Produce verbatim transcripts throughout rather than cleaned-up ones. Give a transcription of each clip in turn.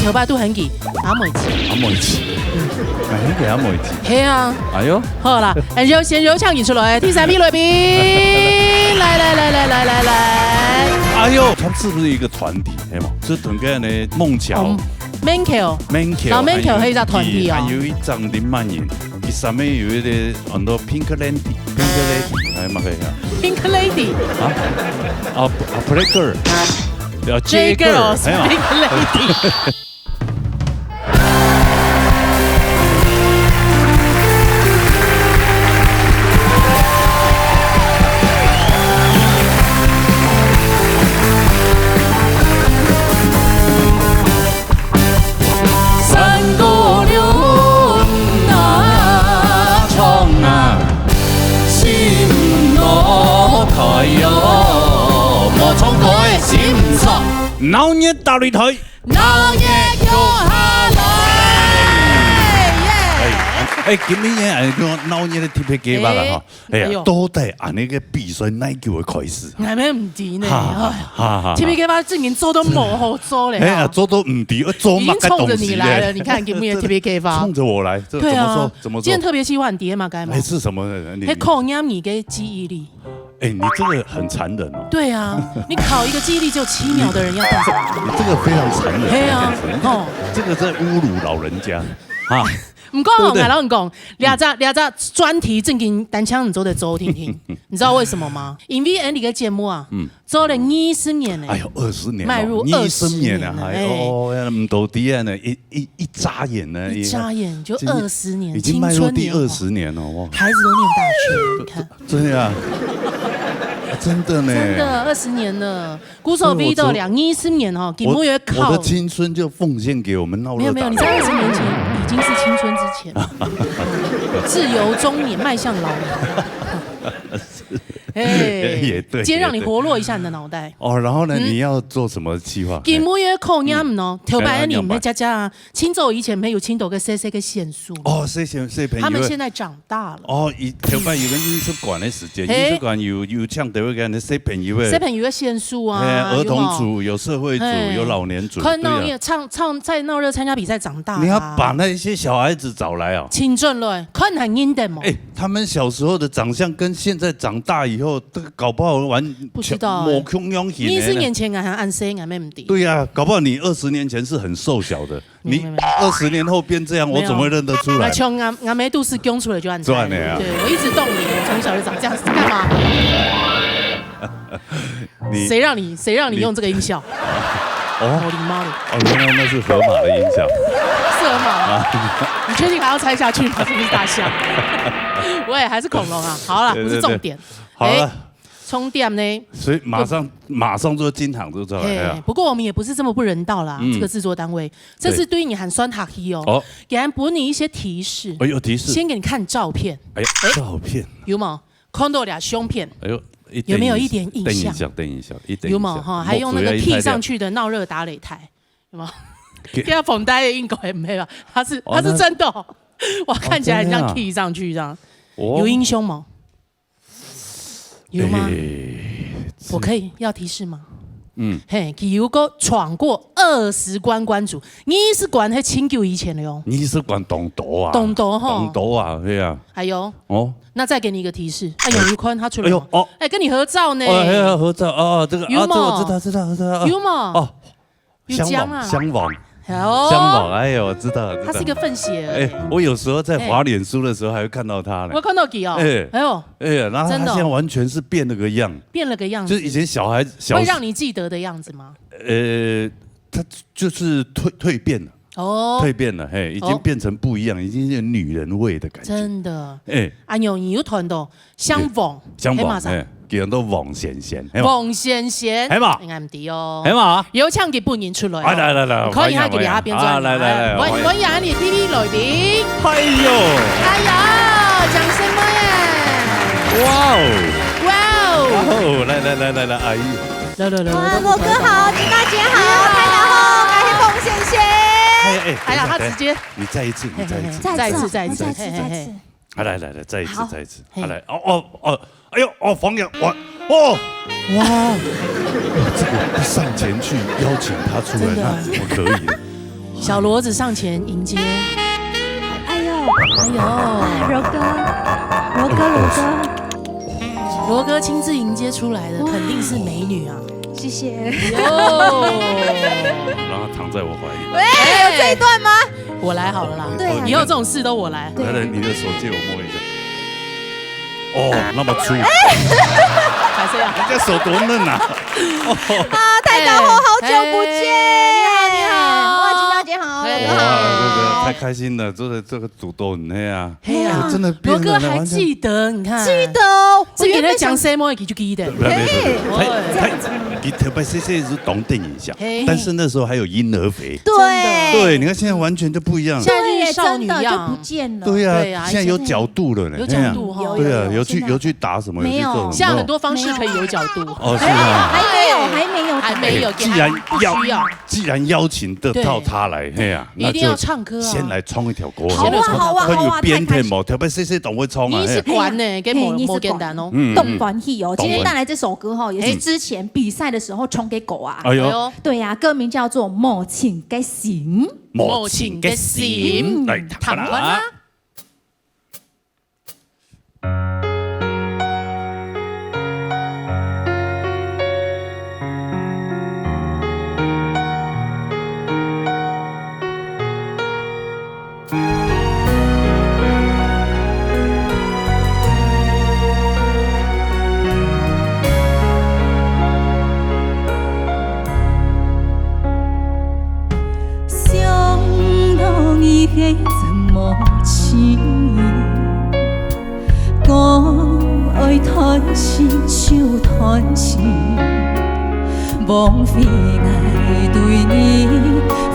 頭擺都喊佢阿妹姊。阿妹姊，還喊佢阿妹姊。係啊。哎喲，好啦，哎，有請，有請佢出來，第三位來賓，來來來來來來來。哎喲，他是不是一個團體？係嘛，是團體呢，孟喬。哦，孟喬。孟喬，哦，孟喬還有，係一隻團體哦。還有一張林曼瑩，佢上面有一個很多 Pink Lady，Pink Lady，哎，嘛可以啊。Pink Lady。啊，啊，啊，Black Girl，啊，J Girl，係嘛？Pink Lady。鬧熱大擂台。鬧熱共下來，耶！哎，哎，今晡日，哎，講鬧熱个特別計畫啦，哈。哎呀，哎喲。到底恁呢个比賽哪久个開始？𠊎也毋知呢，哈哈哎呀。哈哈哈。特別計畫正經做到無好做了。哎呀，做到毋知，做麼个東西呢？已經衝著你來了，你看，今晡日特別計畫。衝著我來，這怎麼說？對啊，怎麼說？今天特別計畫，你知嘛？該嘛？哎，是什麼呢？你，你考驗你个記憶力。 哎，你這個很殘忍哦。對啊，你考一個記憶力只有七秒的人要幹什麼？你這個非常殘忍，嘿啊，非常殘忍。吼。這個在侮辱老人家啊。毋過哦，對不對？𠊎摎你講，這隻，這隻專題正經單槍你做得做聽聽，你知道為什麼嗎？因為𠊎俚个節目啊，嗯。做了二十年了。哎喲，二十年哦，邁入二十年了，二十年了，哎。哎喲，毋到底啊呢，一，一，一眨眼呢，一眨眼就二十年，已經邁入第二十年了，哇。青春年華。孩子都念大學了，你看。 真的啊，啊，真的呢。真的，二十年了，故所飛到兩，二十年哦，根本有考。我，我的青春就奉獻給我們鬧熱打擂台。沒有，沒有，你在二十年前已經是青春之前，自由中年，邁向老年。哎，也對，今天讓你活絡一下你的腦袋。也對。哦，然後呢，嗯。你要做什麼計劃？根本有考驗喏，嗯。頭擺你毋係佳佳啊， 清早以前沒有清早个細細个選手。哦，細細，細朋友。他們現在長大了。哦，以，頭擺有个藝術館个時間，嘿。藝術館有，有請到一个細朋友个。細朋友个選手啊，嘿，兒童組，有無？有社會組，嘿。有老年組，看鬧熱，對啊。唱，唱，在鬧熱參加比賽長大的啊。你要把那些小孩子找來哦。請轉來，看還認得無？哎，他們小時候的長相跟現在長大以後，這個搞不好完全不知道哎。無共樣型的呢。二十年前𠊎還恁細，𠊎也毋知。對啊，搞不好你二十年前是很瘦小的， 你二十年後變這樣，我怎麼會認得出來？沒有，沒有。啊，像𠊎，𠊎妹肚屎降出來就恁樣。就恁樣啊。對，我一直懂你，我從小就長這樣，是幹嘛？你，誰讓你，誰讓你用這個音效？你，哦。無禮貌的。哦，原來那是河馬的音效。是河馬嗎？啊。你確定還要猜下去嗎？是不是大象？喂，還是恐龍啊？好啦，對，不是重點。對，對。好了。哎， 重點呢？所以馬上，馬上就金堂就出來了。嘿，不過我們也不是這麼不人道啦，嗯。這個製作單位，這次對你還算客氣哦。對。哦。給人給你一些提示。哎，有提示。先給你看照片。哎呀，哎，照片。有沒有？看到這相片。哎呦，一定有沒有一點印象？等一下，等一下，一定有沒有？哈，還用那個key上去的鬧熱打擂台，有沒有？給，給他捧呆的應該沒有，他是，哦，他是真的哦。那，我看起來很像key上去這樣。哦，真的啊。哦。有印象嗎？ 有嗎？哎，我可以要提示嗎？嗯。嘿，佢有個闖過二十關關主，二十關係盡久以前了喲。二十關當多啊。當多吼。當多啊，對啊。還有？哦。那再給你一個提示，哎，有一款他出來了。哎呦，哦。哎，跟你合照呢。哦，還要合照，哦，這個，啊，有嗎？這我知道，知道，知道，啊。有嗎？哦， 有獎啊。香王，香王。哦。香王，哎呦，我知道了，知道了。他是一個混血兒。哎，我有時候在滑臉書的時候還會看到他呢。我看到佢哦。哎。哎呦。哎呀，然後他真的哦。現在完全是變了個樣。變了個樣子。就是以前小孩，小，會讓你記得的樣子嗎？呃，他就是蛻，蛻變了。哦。蛻變了，嘿，已經變成不一樣，哦。已經是女人味的感覺。真的。哎。哎呦，你有看到 姓王，姓王，係嘛？嘿，叫做王先生，係嘛？王先生，係嘛？應該毋對哦。係嘛？有請佢本人出來哦。哎，來，來，來，你看一下，歡迎，佢這下變出來。歡迎。啊，來，來，來，歡迎，歡迎。歡迎𠊎俚个T V來賓。哎喲。哎呀，掌聲歡迎。哇哦。哇哦。哇哦，來，來，來，來，來，哎喲。來，來，來，來，哇，羅哥好，金大姐好，你好。大家好，我是王先生。哎，哎，哎呀，等一下，他直接，等一下，你再一次，你再一次。嘿，嘿，嘿，再一次，再一次，再一次，嘿，嘿，嘿。再一次。 啊，來，來，來，再一次，好。再一次。嘿。啊，來，哦，哦，哦，哎呦，哦，方洋，哇，哦。哇，這個不上前去邀請他出來，真的。那怎麼可以呢？小骡子上前迎接。哎呦，哎呦，罗哥，罗哥，罗哥，罗哥亲自迎接出来的，肯定是美女啊。谢谢。哟，让她躺在我怀里。喂，有这一段吗？我来好了啦。对啊。以后这种事都我来。对。来来，你的手借我摸一下。哦，那么粗。还是要。人家手多嫩啊。啊，太高后，好久不见。哎，你好，你好。哇，金小姐好，哎。哇，这个太开心了，这个，这个主动，哎呀。哎呀，哎，真的变了，罗哥还记得，你看。记得哦，这个人讲什么，就记得。不要，不要，不要，不要。哎，他，他，你特别谢谢是懂电影一下，嘿。但是那时候还有婴儿肥。对。对，你看现在完全就不一样了。现在就是少女样。对，真的就不见了。对呀，对呀，现在有角度了呢，有角度哈。哎呀，对啊，有去，现在有，有去打什么，有去做什么？没有。现在很多方式可以有角度。哦，是吗？还没有，还没有，还没有，既然要，不需要。既然邀请得到他来，嘿呀，一定要唱歌啊。那就先来唱一条歌。好啊，好啊，好啊，可以编配嘛，太开心。特别谢谢董会聪啊，你是管呢，嘿。跟某，嘿，你是管。某简单哦。嗯，嗯。动欢喜哦，今天带来这首歌哈，也是之前比赛的时候唱给狗啊。哎呦。哎呦。对呀，歌名叫做《无情个心》。无情个心，嗯。来，看看啦。看看啦。 想到你个真无情，讲爱断情就断情，枉费我对你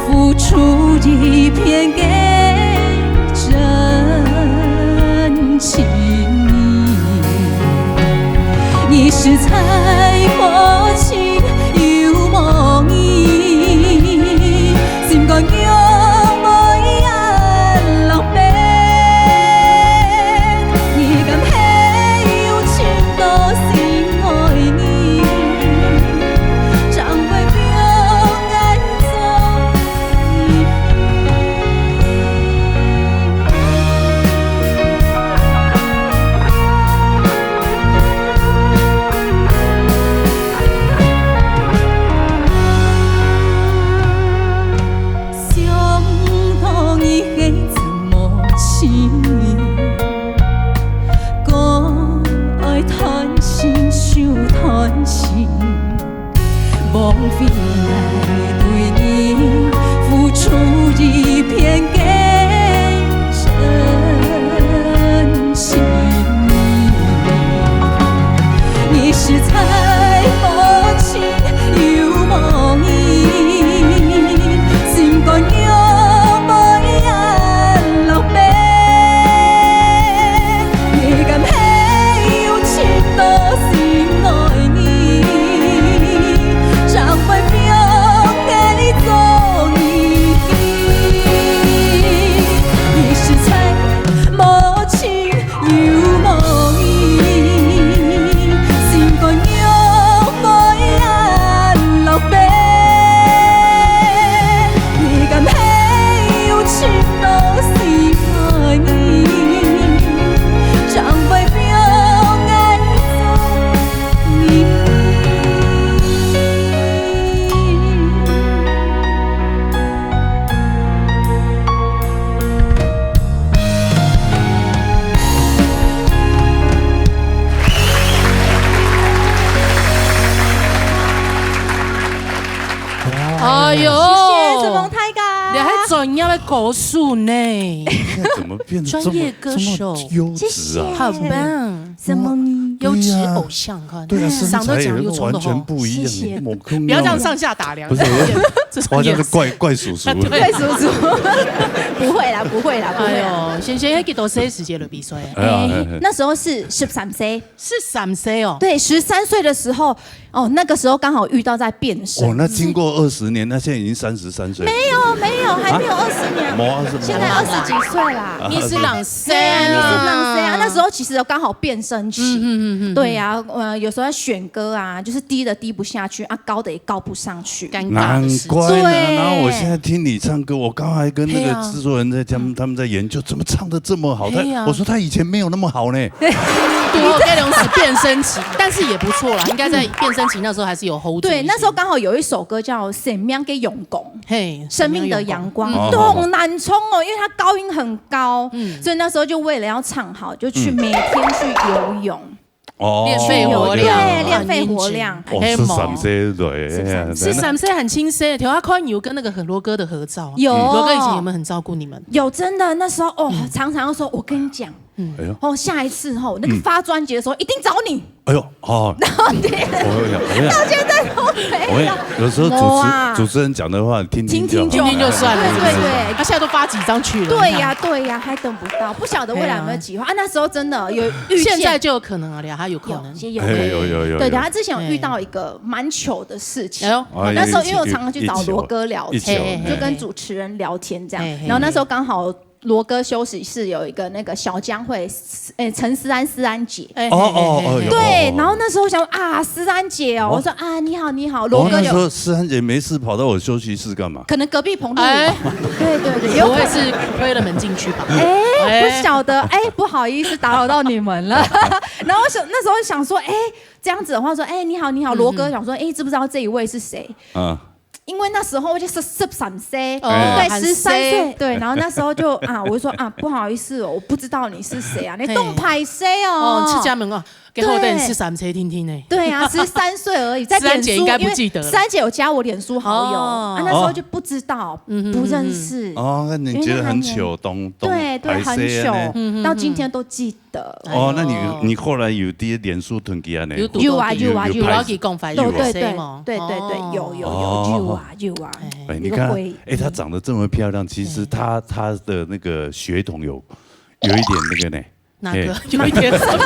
付出一片个真情。 你实在无情又无义，心肝仰会恁狼狽？你敢还有情到心爱你，将会放爱做 想到你个真无情，讲爱断情就断情， 枉费我对你付出一片个真心。你实在无情又无义，心肝仰会恁狼狽？ 你敢还有情到心爱你，将会放爱做你。你实在无情又无义，心肝仰会恁狼狽。 你敢还有情到心爱你，将会放爱做你。 哎呦，谢谢子龙大哥。你还专业的歌手呢。现在怎么变得这么，专业歌手。这么优质啊？谢谢。好棒。什么？优质偶像，看，对啊，身材也完全不一样，上都讲又冲得红。谢谢。不要这样上下打量，不是，我，这是我好像是怪，怪叔叔。对。怪叔叔。不会啦，不会啦，不会啦。哎呦，贤贤，还几多岁时节就比赛？哎呀，哎，哎，哎。那时候是十三岁。 十三岁哦。对，十三岁的时候，哦，那个时候刚好遇到在变声。哦，那经过二十年，那现在已经三十三岁了。没有，没有，还没有二十年。啊？没二十，现在二十几岁啦。啊，你是老师啊。对啊，你是老师啊。那时候其实刚好变声期。嗯，嗯，嗯嗯，对呀，呃，有时候要选歌啊，就是低的低不下去啊，高的也高不上去。尴尬的事情。难怪呢。对。然后我现在听你唱歌，我刚才跟那个制作人在讲，他们在研究怎么唱得这么好。他，嘿呀。我说他以前没有那么好呢。对，我跟龙子变声期，但是也不错啦，应该在变声期那时候还是有 hold 住一些。对，那时候刚好有一首歌叫《生命个阳光》，嘿，生命的阳光，生命的阳光。嗯。哦。都很难唱哦，因为它高音很高，嗯。所以那时候就为了要唱好，就去每天去游泳。 哦。练肺活量。对，练肺活量。哇，哦，十三岁了，是不是？哎呀，十三岁很轻松，头下看有跟那个罗哥的合照。有。罗哥以前有没有很照顾你们？有，真的，那时候，哦，嗯。常常要说，我跟你讲，哎呦。哦，下一次吼，那个发专辑的时候，一定找你。哎呦，哦。然后对，我跟你讲，我跟你讲，到现在都没有。我跟你讲，有时候主持，没有啊。主持人讲的话，听听就好。听听就好。听听就算了，对，对，是不是？对。他现在都发几张去了，对呀，你看。对呀，还等不到，不晓得未来有没有计划。啊，那时候真的有遇见。现在就有可能啊，还有可能。有，也有。哎，有，有，有，对，有。然后之前有遇到一个蛮糗的事情。哎呦。哎，那时候因为我常常去找罗哥聊天，一糗，一糗，就跟主持人聊天这样。哎，哎，然后那时候刚好罗哥休息室有一个那个小江会，哎，陈思安，思安姐。哎，哦，哦，哦，哎，哎，有，对，哦，哦。然后那时候我想说，啊，思安姐哦，哦。我说，啊，你好，你好，罗哥有。哦，那时候思安姐没事跑到我休息室干嘛？可能隔壁棚录影。哎。对，对，对，有可能。不会是推了门进去吧？哎，哎。不晓得，哎，不好意思打扰到你们了。然后想，那时候想说，哎，这样子的话说，哎，你好，你好，嗯，罗哥，嗯。想说，哎，知不知道这一位是谁？嗯。因为那时候我就十，十三岁，哦，对，还很十三岁，小。对，然后那时候就，啊，我就说，啊，不好意思哦，我不知道你是谁啊，你，嘿。当歹势哦。哦，出家门哦，给我等十三岁听听呢。对。对啊，十三岁而已，在脸书，思安姐应该不记得了。因为思安姐有加我脸书好友，哦。啊，那时候就不知道，哦。嗯哼，不认识。哦，那你觉得很糗，因为那还年，懂，懂，对，对，很糗，歹势啊，那。嗯哼，到今天都记得。哦，那你，哎呦。你后来有在脸书囤积啊呢？有，有啊，有啊，有啊。有，有。有啊，有啊，有啊。对，对，对，有，有，有，哦。有啊，有啊。哎，你看，那个回忆。哎，她长得这么漂亮，其实她，哎。她的那个血统有，有一点那个呢。哪个？哎。有一点什么？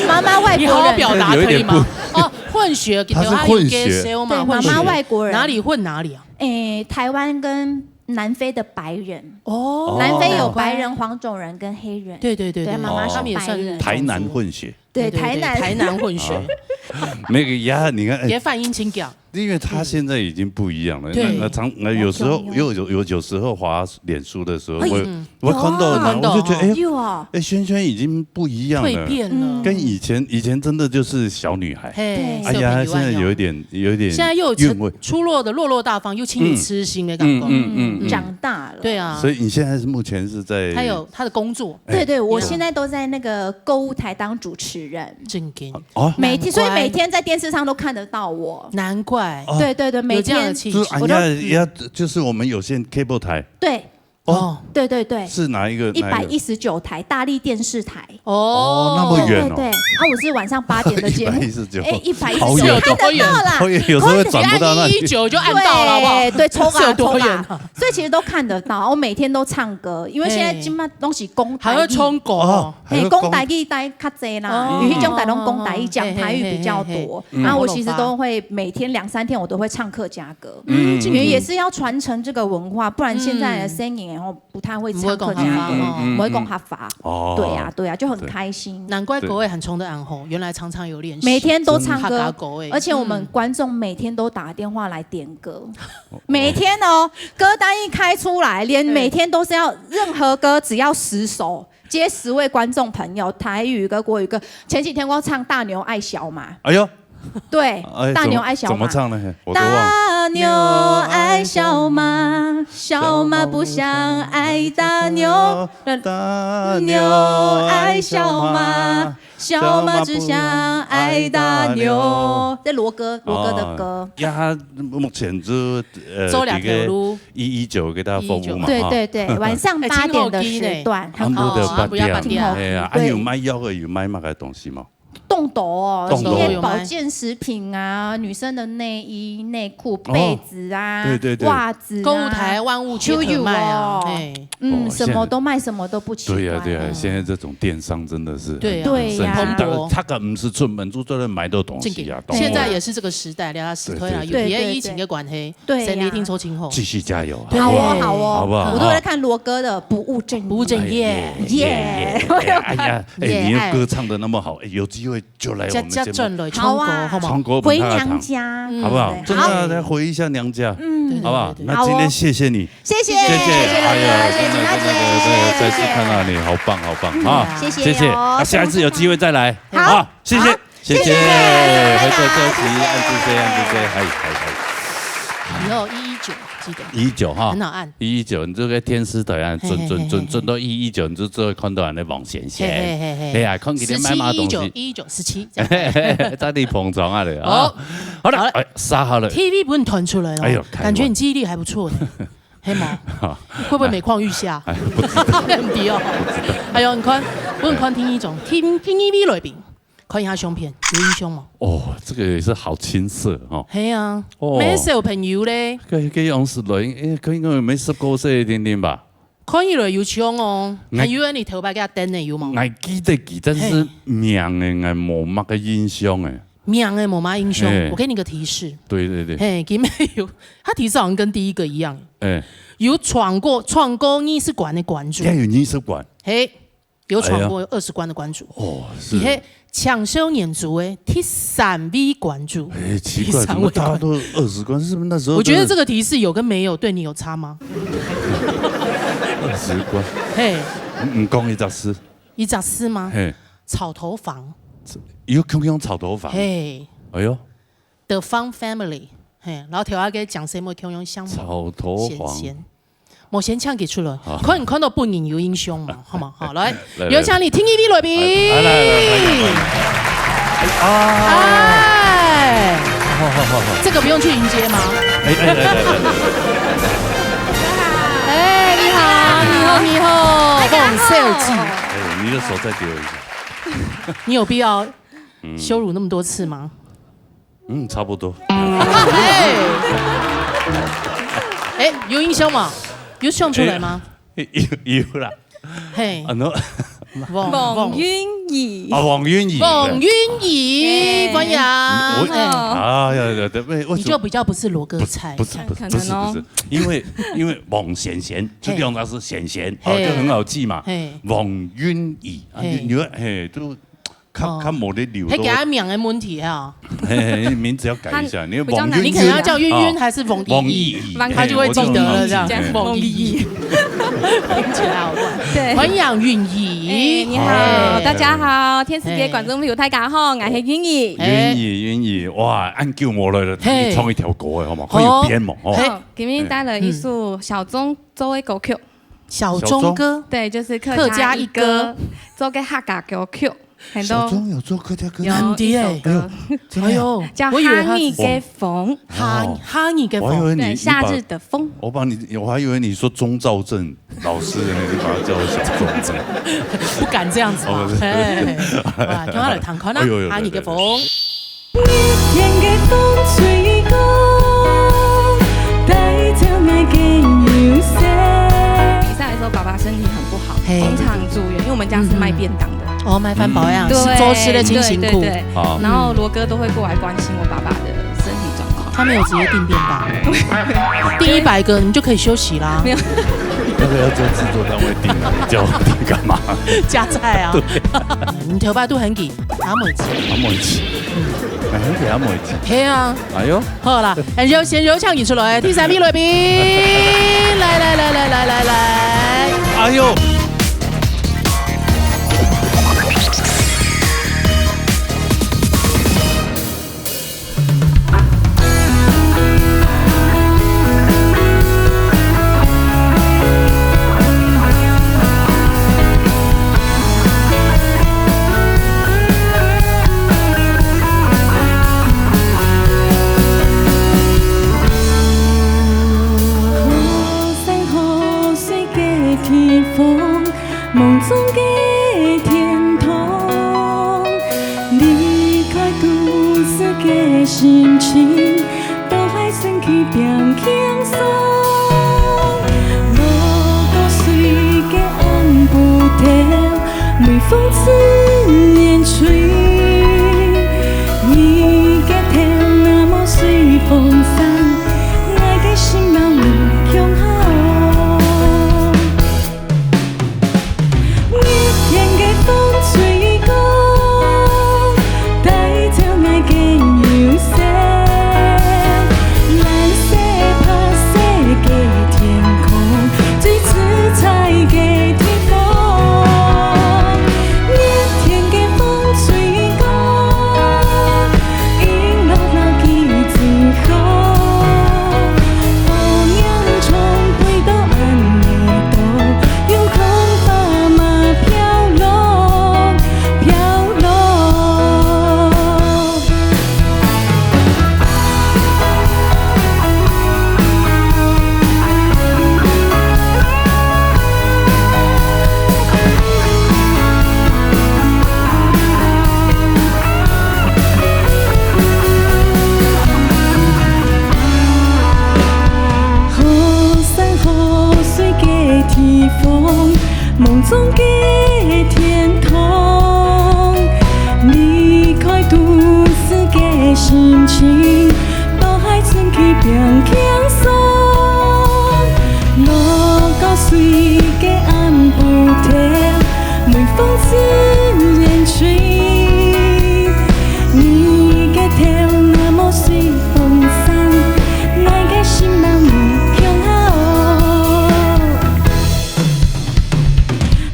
妈妈外国人。你好好表达可以吗？有一点不，哦，混血，她是混血。对，混血。妈妈外国人。哪里混哪里啊？哎，台湾跟南非的白人。哦，南非有白人、难怪。黄种人跟黑人。对，对，对，对，对，妈妈是白人。哦。他们也算是种族。台南混血。对，对，对，台南。台南混血。啊，那个呀，你看，哎，也反应清讲。因为他现在已经不一样了。对。那，那常，那有时候，哦，有，有。有，有，有时候滑脸书的时候，哎，我，嗯。我看到呢，有啊。我就觉得，哎，有啊。哎，萱萱已经不一样了。蜕变了。嗯。跟以前，以前真的就是小女孩。嘿，哎呀，小朋友啊。现在有一点，有一点韵味。现在又有成，出落的落落大方，又清楚痴心的感觉。嗯，嗯，嗯，嗯。长大了。对啊。所以你现在是目前是在，他有他的工作。哎。对，对，我现在都在那个购物台当主持人。正经。哦。每天，难怪。所以每天在电视上都看得到我。难怪。哦。对，对，对，每天。有这样的气质。就是俺家要，就是我们有线 cable 台。对。哦。对，对，对。是哪一个，哪一个？一百一十九台，大力电视台。哦。哦，那么远哦。对，对，对。啊，我是晚上八点的节目。一百一十九。哎，一百一十九，好远哦。看得到啦。好远，有时候会转不到那里。一一九就按到了，好不好？对，对，抽卡，是有多远啊？抽卡。所以其实都看得到，我每天都唱歌，因为现在，嘿。现在东西公台语。还要唱歌哦。哦。嘿，还要讲，讲台语台较济啦，哦。有一种台东讲台语，讲台语比较多。嘿，嘿，嘿，嘿。嗯。啊，我其实都会每天两三天我都会唱客家歌，嗯，因为也是要传承这个文化，不然现在的生年哦，不太会唱客家歌，不会讲客话哦。嗯，嗯，嗯。不会讲客话。哦。对啊，对啊，就很开心。难怪各位很冲的安吼，原来常常有练习。每天都唱歌，真的。客家歌欸。而且我们观众每天都打电话来点歌，嗯。每天哦，歌单一开出来，连每天都是要任何歌只要十首，接十位观众朋友，台语歌、国语歌。前几天我唱《大牛爱小马》。哎呦。对，哎，《大牛爱小马》。怎么，怎么唱呢？我都忘了。大牛爱小马，小马不想挨大牛。大牛爱小马，小马只想挨大牛。这罗哥，罗哥的歌。哦，呀，他目前就，呃，做两条路。这个一一九给大家服务嘛，一一九。对，哈。对，对，晚上八点的时段，哎，很好听。很好听。啊，不要八点。哎呀，啊，对。有卖药的，有卖那个东西吗？当多哦，当多。一些保健食品啊，女生的内衣、内裤、哦，被子啊，对，对，对。袜子啊，购物台万物皆可卖啊，秋雨哦。哎。嗯，哦，什么都卖，现在，什么都不奇怪。对呀，对呀，嗯。现在这种电商真的是很，对啊，很盛行。对呀。很蓬勃。大家，大家毋使出門，就在那买到东西啊，正经。当多。现在也是这个时代，了，时代啊，对，对，对。有别疫情的关系，对，对呀。生理定抽今后。继续加油，对。好哦，好不好？好哦。好不好？我都有在看罗哥的不务正业。不务正业。哎，耶，耶，耶。我有看。哎呀，哎，耶，你又歌唱得那么好，哎，有机会就来我们节目。直接转来唱歌，好啊。好吗？唱歌分大家唱。回娘家。嗯。好不好？对。真的要再回一下娘家，嗯。对，对，好不好？对，对。那今天谢谢你。好哦。谢谢。谢谢。谢谢大家，哎呀，真的，谢谢大家，真的，真的，谢谢。再次看到你，好棒，好棒啊！嗯，谢谢哦。谢谢。啊，下一次有机会再来。好。啊，谢谢。好。谢谢。谢谢大家，谢谢。合作周期，按住这，按住这，嗨，嗨，嗨。以后一一九，记得。一一九哈。很好按。一一九，你就在电视台啊，嘿，准，准，嘿，嘿，准，嘿。准到一一九，你就做得看到人家王贤贤。嘿，嘿，嘿，嘿。哎呀，看今天卖嘛东西。十七一一九，一一九，十七，这样。在你捧场啊嘞啊。好。好了，好了。哎，杀好了。T V本团出来了，哎呦，开玩。感觉你记忆力还不错呢。黑毛，好。会不会每况愈下？哎，不知道。不要。不知道。哎呦，你看，我很看听一种，听，听一V来宾。 看一下相片，有印象吗？哦，这个也是好青涩哦。嘿啊，哦。没小朋友嘞。这个，这个样式来，哎，可以讲没十九岁一点点吧。看起来有像哦，哎。还有啊，你头发给他等的有吗？我记得记，但是嘿。名的我无么个印象哎。名的无么印象，嘿。我给你个提示。对，对，对。嘿，今天有，他提示好像跟第一个一样。哎。有闯过，闯过艺术馆的馆主。也有艺术馆。嘿。 有闯过二十关的关主。哎呀。哦，是。而且抢先演出的第三位关主。哎，奇怪，第三位关主。怎么大家都二十关？是不是那时候我觉得这个提示有跟没有对你有差吗？二十关。嘿。嗯，嗯，讲一只诗。一只诗吗？嘿。草头房。有共样草头房。嘿。哎呦。The Fun Family，嘿，然后头下个讲什么共样相貌。草头房。显贤。 无先抢佢出来，好。看，看到本人有印象嘛，好吗？好，来，来，来。有请你听一V来宾。来，来，来，来，来。啊。哎。好，好，好，好。这个不用去迎接吗？哎，哎，来，来，来，来。哎，你好，你好，你好，大家好。王小姐。哎，你的手再给我一下。你有必要嗯。羞辱那么多次吗？ 嗯，差不多。哎。哎，有印象吗？有想出来吗？哎，有，有啦。嘿。啊，喏。王，王，王云怡。啊，王云怡。王云怡，哎。欢迎。我，哎。啊，呀，呀，对，为，为什么？你就比较不是罗哥菜。不是，不是，可能哦。不是，不是，因为，因为王贤贤，就嘿。两个字贤贤，哦，嘿。就很好记嘛。嘿。王云怡，啊，嘿。你，你会，嘿，就 较，哦。较无咧留到。还给他名的问题啊。嘿，嘿，名字要改一下，你比较难。你可能要叫云云还是王依依，啊，王依依，他就会记得了，这样。嘿，我叫王依依。王依依。听起来好怪。对。欢迎云依。哎，你好，哎。大家好，天使街观众朋友，大家好，我是云依。哎。云依，云依，哇，恁久无来了，嘿。你唱一条歌的好吗？好哦。可以编嘛，哦。嘿。好，今天带了一首小钟做的歌曲。 小钟哥。小钟。对，就是客家一哥，客家一哥。做个客家歌曲，很多。小钟有做客家歌曲？有一首歌。有，哎呦，真的啊？哎呦，叫《哈尼个风》。我以为他是。哦。哈，哈尼个风。我还以为你，对，夏日的风。你把，我把你，我还以为你说钟肇政老师呢，你把他叫做小钟。不敢这样子啊。哦，不是。嘿，哇，听好了，听看啊，哎呦，有，哈尼个风。对，对，对。 比赛的时候，爸爸身体很不好，嘿。经常住院，因为我们家是卖便当的。嗯，嗯。哦，卖饭包呀，嗯。是做事的情辛苦。对，对，对，对。好。然后罗哥都会过来关心我爸爸的身体状况。他没有直接订便当，订一百个，你就可以休息啦。没有。那个要叫制作单位订的，你叫我订干嘛？加菜啊。对。你头发都很紧，阿妹子。阿妹子。嗯。哎，很紧阿妹子。嘿啊。 哎呦。好啦，那就先有请伊出来，第三位来宾，来，来，来。哎呦。夢中个天堂，離開都市个心情，到海盡去變輕鬆。落到水个暗晡頭，微風自然吹。你个頭那毛隨風散，𠊎个心嘛無共下哦。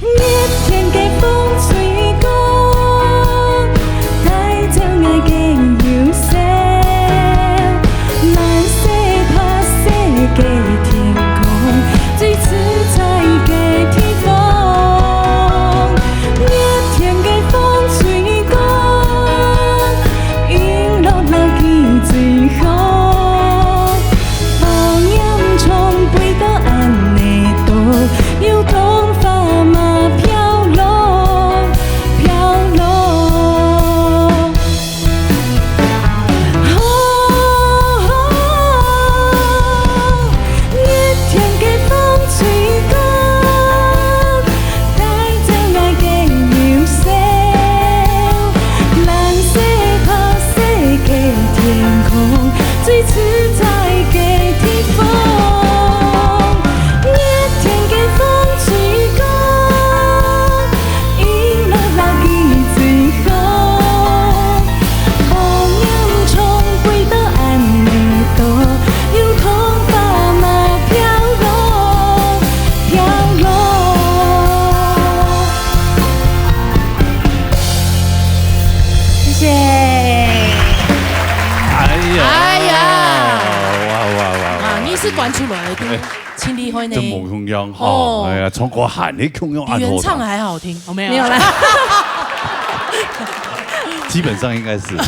熱天个風吹過，帶走𠊎个憂愁。藍色、白色个天空，最自在个地方。熱天个風吹過，影落落去最好。 抱念從北到恁呢多，有桐花嘛飄落，飄落。哦，熱天个風吹過， 帶走𠊎个憂愁。藍色、白色个天空，最自在个地方。熱天个風吹過，影落落去最好。抱念從北到恁呢多，有桐花嘛飄落。 謝謝。哎呀，哎呀。哇，哇，哇，哇。啊，你是關出來的，哎。盡厲害呢。真無共樣吼，哦。哎呀，唱歌還係共樣，比原唱還好聽，哦，沒有。沒有啦。基本上應該是，啊，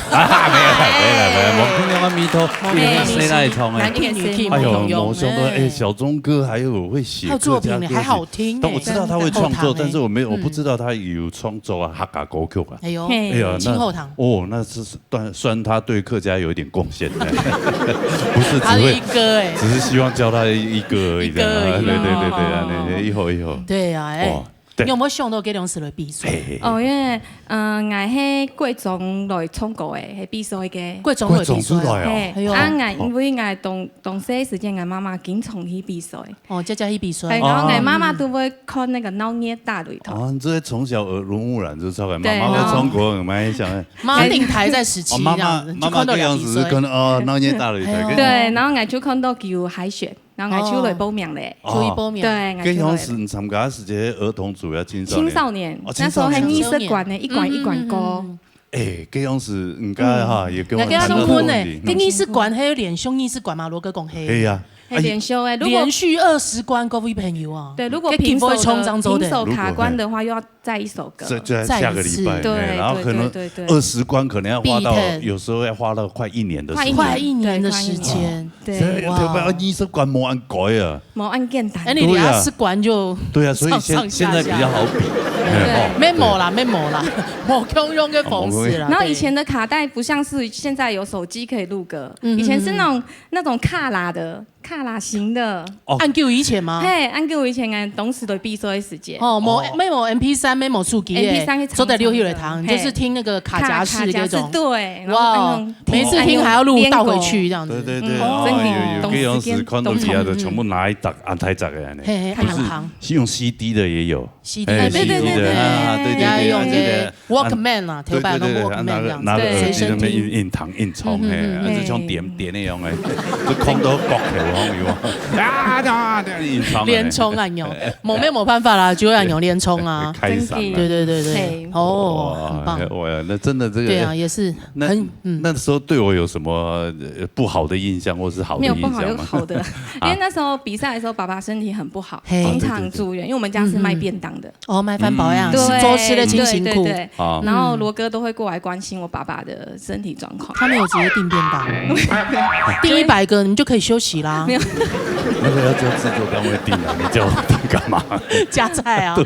沒有啦，沒有啦，沒有啦，無共樣啊，咪頭，無共樣啊，你先來唱欸。難聽女聽，哎呦，無共樣，無想到，哎。哎，小鍾哥還有會寫客家歌曲，還有作品呢，還好聽欸。但我知道他會創作，真的。但是我沒有，我不知道他有創作啊，嗯。客家歌曲啊。哎呦，哎呀，那，真好聽。哦，那是 但算他對客家有一點貢獻，不是只會，他是一哥欸。只是希望叫他一哥而已的，一哥而已。對，對，對，對，哦。啊，那，那，以後，以後。對啊，哎。哇，對。你有沒有想到這種事來比賽？嘿，嘿，嘿。哦，因為，呃，𠊎係國中來唱歌个，係比賽个。國中來比賽啊？國中出來啊？嘿，哎呦。啊，𠊎因為𠊎當，當細時間，𠊎媽媽經常去比賽。 哦，姐姐去比賽。哎，然後𠊎媽媽都會看那個鬧熱大擂台。哦，你這從小耳濡目染，就知道，媽媽會唱歌，對，然後，媽媽會想，哎。媽媽頂台在時期哦，媽媽，這樣子，就看到兩歲。媽媽這樣子是看到，哦，鬧熱大擂台，嘿哦。跟對，然後𠊎就看到佢有海選，然後𠊎就來報名咧。哦。就去報名。對，𠊎就來。該樣時你參加的是這些兒童組呀，青少年？青少年，哦，那時候還藝術館呢，青少年。一館一館歌。嗯，嗯，嗯，嗯。 哎，這樣子應該哈，嗯。也跟我談到這個問題。那跟他說婚呢，嗯。跟藝術館還有連續藝術館嘛，羅哥講嘿。嘿呀。嘿，哎，連續欸，如果連續二十關，各位朋友啊，對，如果平手的，該機會創造的。平手卡關的話，又要再一首歌。這，這下個禮拜，再一次。哎，然後可能對，對，對，對，對。二十關可能要花到，比ten。有時候要花到快一年的時間。快一年，快一年的時間。對，快一年。對。所以特別二十關無恁該啊。 無恁簡單。哎，你對啊。二十關就對啊，所以現，上上下下。現在比較好比。對。哎，哦，沒有啦，對。沒有啦，無共樣个方式啦，哦，無共樣。然後以前的卡帶不像是現在有手機可以錄歌，對。嗯，以前是那種，嗯，嗯。那種卡拉的，卡拉型的。哦。恁久以前嗎？嘿，恁久以前欸，當時都比賽的時間。哦，無，哦。沒有MP三，沒有手機欸，MP三去唱唱歌。做得溜去了堂，嘿。就是聽那個卡夾式那種。卡，卡夾式，對，然後那種哇，聽，每次聽還要錄倒回去這樣子。對，對，對，嗯，哦，真的，有，有，有，當時間，有時看到其他的，當時間。全部拿一沓，啊，太沓的呢。 嘿，嘿，不是，很夯。是用CD的也有。CD，哎，哎，對，對，CD的，對，對。啊，對，對，對，也有用个啊，這個，啊，Walkman啊，對，對，對，頭擺那種Walkman這樣子，啊，拿個，拿個耳機在那邊硬，對，隨身聽。硬，硬彈，硬唱，嘿，嗯，嗯，嗯。啊，就像點，點那樣欸，就空到國口，有沒有？啊，啊，啊，硬唱欸。連衝啊，有。哎，哎。無，沒有辦法啦，就要用連衝啊。開嗓啊。對，對，對，對。嘿。哦，哇，很棒。哇，那真的這個，對啊，也是 那，很，嗯。那時候對我有什麼，呃，不好的印象，或是好的印象嗎？沒有不好，有好的。啊。因為那時候比賽的時候，爸爸身體很不好，嘿。經常住院，哦，對，對，對。因為我們家是賣便當的。嗯，嗯。哦，賣飯包呀，嗯。是做事的真辛苦。對，對，對，對。啊。然後羅哥都會過來關心我爸爸的身體狀況。他沒有直接訂便當，訂一百個，你就可以休息啦。沒有。那個要叫製作單位訂啊，你叫我訂幹嘛？加菜啊。對。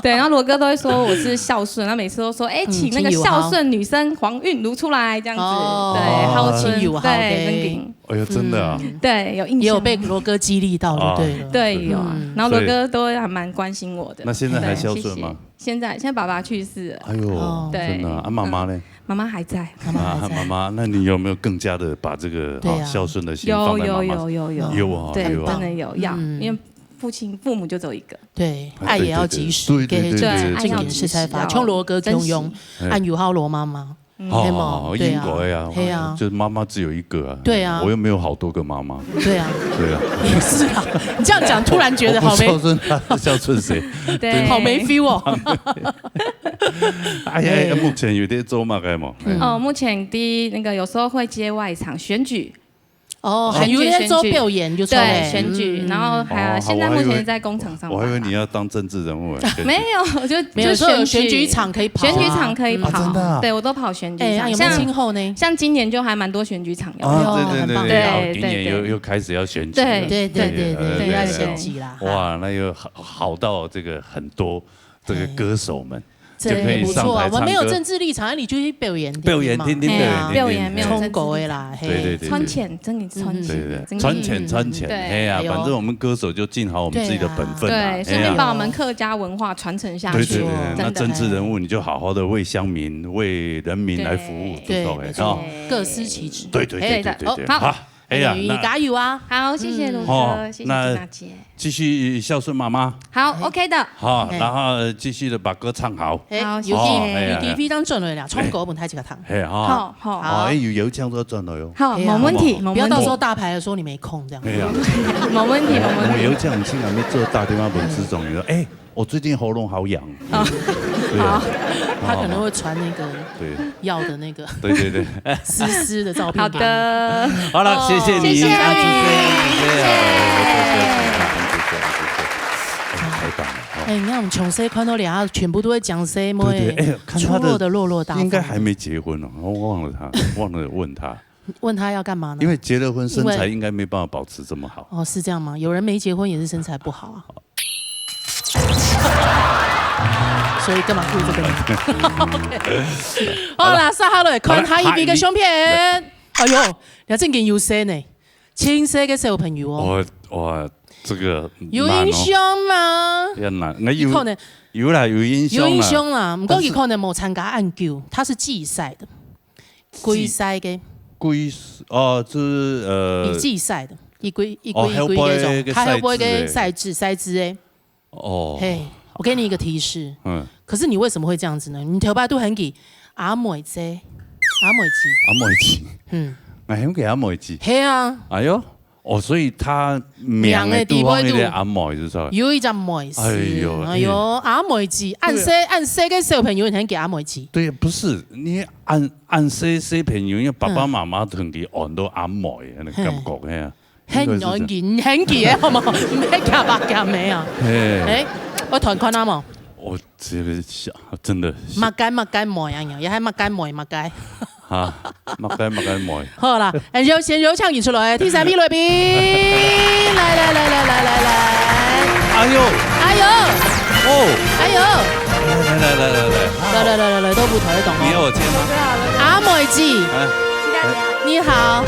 對，然後羅哥都會說我是孝順，他每次都說，哎，嗯，請那個孝順女生黃韻如出來，這樣子。哦。對，好，哦，親友好的。對，真的。哎呦，真的啊。嗯。对，有印象。也有被罗哥激励到就对了。哦。对，有啊。嗯。然后罗哥都还蛮关心我的。所以，那现在还孝顺吗？对，谢谢。现在，现在爸爸去世了。哎呦，哦。对。真的啊，啊，妈妈呢？嗯。妈妈还在。妈妈还在。啊，妈妈，那你有没有更加地把这个，对啊。啊，孝顺的心放在妈妈身上？有，有，有，有，有。有啊，对，有啊。真的有，要，嗯。因为父亲，父母就只有一个。对，哎，爱也要及时，对，对，对，对，对。对，爱要及时，正经实在法，要像罗哥共樣，珍惜。哎。爱有孝羅妈妈。嗯。哦，係無？對啊。應該啊，係啊。就是媽媽只有一個啊，對啊。我又沒有好多個媽媽。對啊。對啊。也是啊，你這樣講，突然覺得好沒，我不孝順她，孝順誰？對。好沒feel哦。哎呀，哎。目前有在做麼个無？嗯。哦，目前第一，那個有時候會接外場選舉，哦，還有在做表演就對，對，選舉，嗯。然後還有，哦，現在目前在工廠上班啦。我還以為你要當政治人物欸，選舉。沒有，就，沒有，就選舉，說有選舉場可以跑啊。選舉場可以跑，嗯。啊，真的啊？對，我都跑選舉場。哎，那有沒有今後呢？像，像今年就還蠻多選舉場要跑。啊，對，對，對，很棒。對，對，哦，今年又，對，對。又開始要選舉了。對，對，對，對，對，對，對，要選舉啦。哇，那又好，好到這個很多 這個歌手們，哎。就可以上台唱歌。這也不錯啊，我們沒有政治立場，你就去表演聽聽嘛。表演聽聽，哎呀，表演聽聽。表演沒有政治立場。衝狗的啦，嘿。對，對，對，對。賺錢，真的賺錢。嗯。對，對，對，真的。賺錢，賺錢，對。哎呀，哎呦。反正我們歌手就盡好我們自己的本分啦，對。對，哎呀。順便把我們客家文化傳承下去，對，對，對，對，真的。那政治人物你就好好地為鄉民、為人民來服務，對。不錯，哎，對，沒錯，哦。各司其職。對，對，對，哎，對，對，對，哦，好。好。 哎呀，哎，那加油啊！好，謝謝羅哥，嗯。好，謝謝那金娜姐。繼續孝順媽媽。好，OK的。好，哎。然後繼續地把歌唱好。哎，好，謝謝。有機，好，哎呀，有機會當轉來啦，唱歌分大家聽。嘿，好。好，好。好，哎，有，有這樣做轉來喲。好，哎呀，無問題，好不好？無問題。不要到時候大牌的時候你沒空這樣。哎呀。無問題，無問題。我有這樣，你竟然沒做大電話本事中，你說，哎， 我最近喉咙好癢。哦。對啊。好。他可能會傳那個對。藥的那個對，對，對。濕濕的照片給你。好的。好了，哦。謝謝你，謝謝你。阿志飛，謝謝，謝謝，謝謝，謝謝。哎，太棒了，哦。哎，你看我們從細看到大，全部都在講誰，對，對，哎，看他的，錯的落落大方。應該還沒結婚哦，我忘了他，忘了問他。問他要幹嘛呢？因為結了婚，身材應該沒辦法保持這麼好。因為，哦，是這樣嗎？有人沒結婚也是身材不好啊。 所以幹嘛顧這個呢？OK。好啦，接下來看下一位个相片。哎喲，你正經有細呢，盡細个小朋友哦。哇，哇，這個有印象嗎？難哦。也難，我有，你可能有啦，有印象啦。有印象啦，毋過佢可能無參加恁久，他是季賽的。 季賽个。季，哦，就是，呃，佢季賽的，一季，一季，哦，一季个種，後背个賽制个。佢後背个賽制，賽制个。哦。嘿，我給你一個提示。嗯。可是你為什麼會這樣子呢？你頭擺都喊佢阿妹姐，阿妹姐。阿妹姐。嗯。𠊎喊佢阿妹姐。嘿啊。哎喲。 哦，所以他名个肚項有一個阿妹，是不是？有一隻妹是，哎喲，哎喲，哎。阿妹姐，恁細，對啊。恁細个小朋友，你還叫阿妹姐？對，不是，你恁，恁細小朋友，因為爸爸媽媽同佢喊到阿妹，嗯。那個感覺，嘿。嘿啊。很容易，很容易的，好嗎？毋係假白假美啊。嘿。哎，我團看啊無？我這個想，真的是。麼个麼个妹啊，也還麼个妹麼个。 哈，麼个，麼个妹。好啦，哎，有請，有請佢出來，第三位來賓，來，來，來。哎喲。哎喲。哦。哎喲。來，來，來，來，來，來。來，來，來，來，來，到舞台，來，懂嗎？你要我簽嗎？阿妹姐，哎，你好。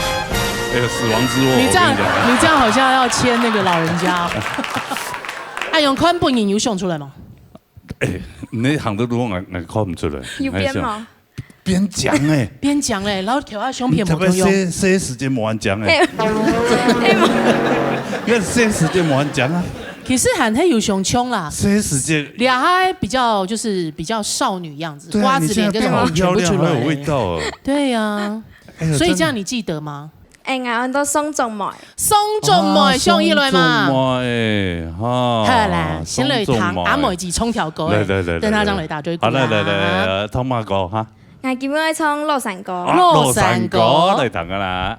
哎喲，死亡之握，你這樣，我跟你講。你這樣好像要簽那個老人家哦。哎，用看本人有想出來嗎？哎，你行到路，𠊎，𠊎看毋出來。有變嗎？ 變強欸。變強欸，然後調下胸片無通用。你特別細，細時節無恁強欸。嘿，嘿，無。你看細時節無恁強啊。其實還係有雄胸啦。細時節。臉還比較，就是比較少女樣子，對啊，瓜子臉跟小朋友全部出來了。你現在變好漂亮，好有味道哦。對呀。哎喲，所以這樣你記得嗎？真的。哎，𠊎安到宋仲妹。宋仲妹，哦，想起來嘛。宋仲妹，哈，好啦，先來聽宋仲妹。阿妹姐唱條歌欸，來，來，來，等下正來答對。好，來，來，來，來，唱麼个歌哈？ 𠊎今日愛唱《老山歌》。啊，《老山歌》。《老山歌》來聽啊啦。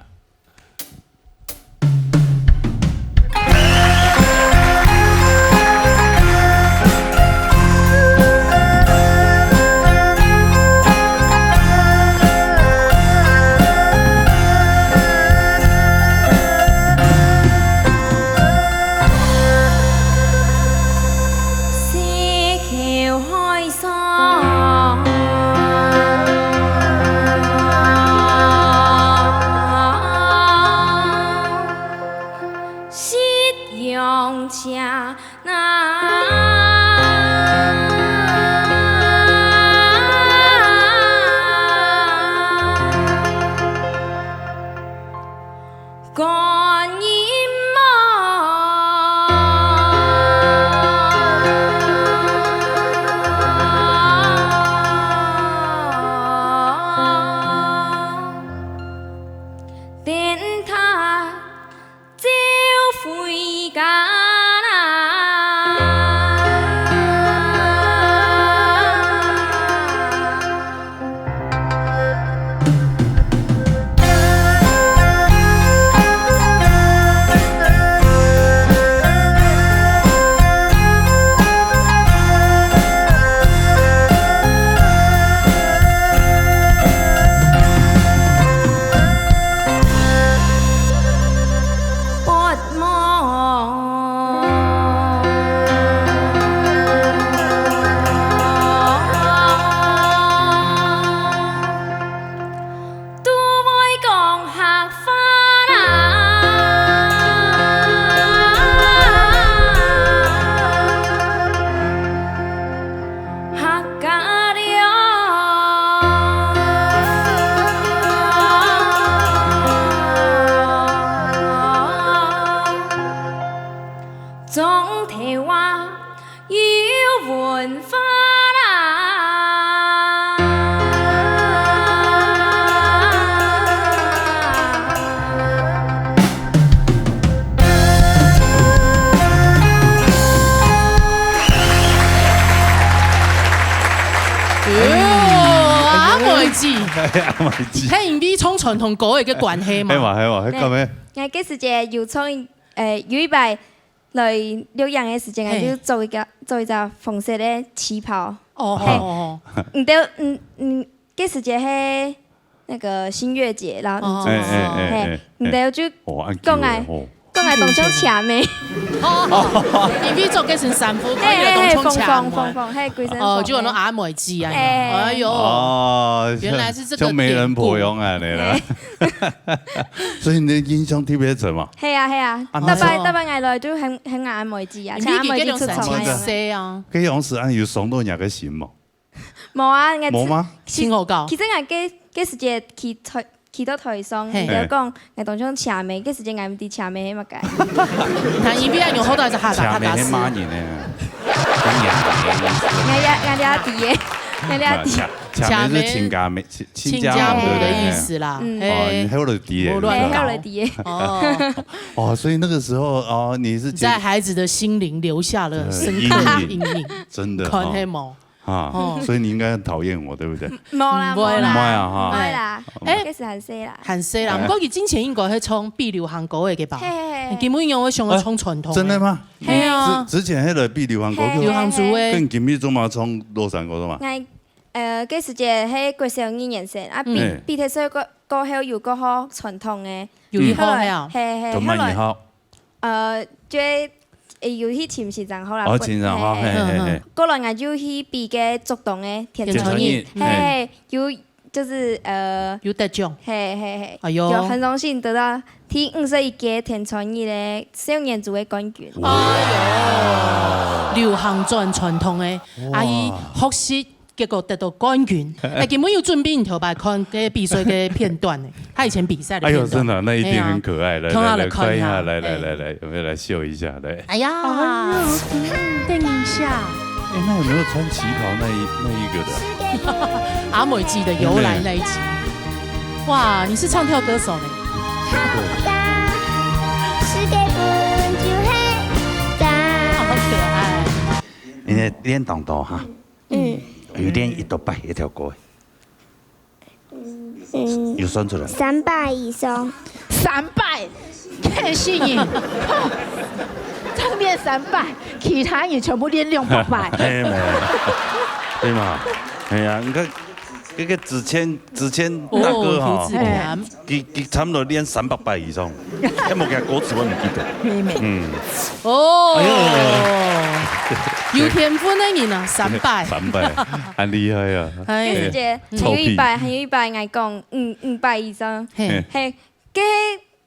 文化啦。哦，阿妹姊，阿妹姊。係因為唱傳統歌个關係嘛。係嘛，係嘛，係講咩？𠊎該時節有唱一，呃，有一擺來錄影个時節，𠊎就做一個，做一隻紅色个旗袍。哦，係，哦，哦。你兜，嗯，嗯，該時節係那個新月節，然後，哦，哎，哎，哎，哎，係，你兜就講哎，哦，講哎，當像車尾。哦，因為做該身衫褲，嘿，嘿，嘿，當像車尾。紅紅，紅紅，嘿，歸身紅。哦，就有那阿妹姊啊。哎。哎喲。哦，原來是這個典故。像媒人婆樣啊，你啦。嘿。所以你的印象特別深嘛？係啊，係啊，啊，逐擺，那時候逐擺𠊎來就喊，喊阿妹姊啊，因為請阿妹姊出場啊。佢該種時節係細啊。該樣時啊，有傷到人家个心無？無啊，𠊎無嗎？其，真好搞。其實𠊎該，該時節企台，企到台上，嘿。佢就講，𠊎當像車尾，該時節𠊎毋知車尾係麼个。他一邊有好大隻哈達哈達斯。車尾係罵人个，講人个意思。𠊎也，𠊎也知个，𠊎也知。車，車尾係親家妹，親，親家母，親家母的意思啦，對不對？嗯。哦，嘿。你後來知个。無亂搞。嘿，後來知个。哦。哦，所以那個時候，哦，你是在孩子的心靈留下了深刻的陰影。呃，陰影。真的，看，哦。係無？ 啊，哦。所以你應該很討厭我，對不對？無啦，毋會啦。無啦。毋會啊，哈。毋會啦，哎，該時還細啦。還細啦，哎。毋過佢之前應該係唱比流行歌个，對吧？嘿，嘿，嘿。今晡日我想要唱傳統个。哎，真的嗎？係啊。之，之前那個比流行歌，嘿，嘿，嘿。流行歌个。跟今日做麼唱老山歌的嘛？𠊎，呃，該時節係國小二年生，啊，比，嗯。比賽過，過後有過學傳統个。有一學係啊。後來，嘿，嘿，做麼个一學？後來 呃，就會，誒，有去尋先生學啦，哦，本，尋先生學，嘿，嘿，嘿，嘿。過來𠊎就去比該竹東个田川日，田川日，嘿，嘿，有，就是，呃，有得獎。嘿，嘿，嘿，哎喲。有很榮幸得到第五十一屆田川日个少年組个冠軍。哇。哎喲，流行轉傳統个，哇。阿姨學習 結果得到冠軍。哎，今晡日有準備你頭擺看該比賽个片段呢，他以前比賽的片段。哎喲，真的，那一定很可愛。嘿啊，來，來，來，看一下，來，來，哎。來，來，來，我們來秀一下，來。哎呀，嗯，等一下。哎，那有沒有穿旗袍那一，那一個的啊？阿妹姊的由來那一集。哇，你是唱跳歌手呢。好可愛。你的練當多哈。 嗯。有練幾多擺一條歌？嗯。有算出來嗎？三擺以上。三擺？騙死你！哼，正練三擺，其他人全部練兩百擺。嘿，無。對嘛？哎呀，你看，這個子謙，子謙大哥哈，哦，子謙。 佢，佢差毋多練三百擺以上，還無佢歌詞我毋記得。妹妹。嗯。哦。哎喲。有天分个人啊，三擺。三擺，恁厲害啊。哎。該時節，還有一擺，臭屁。還有一擺，𠊎講，嗯，五擺以上。嘿。嘿，該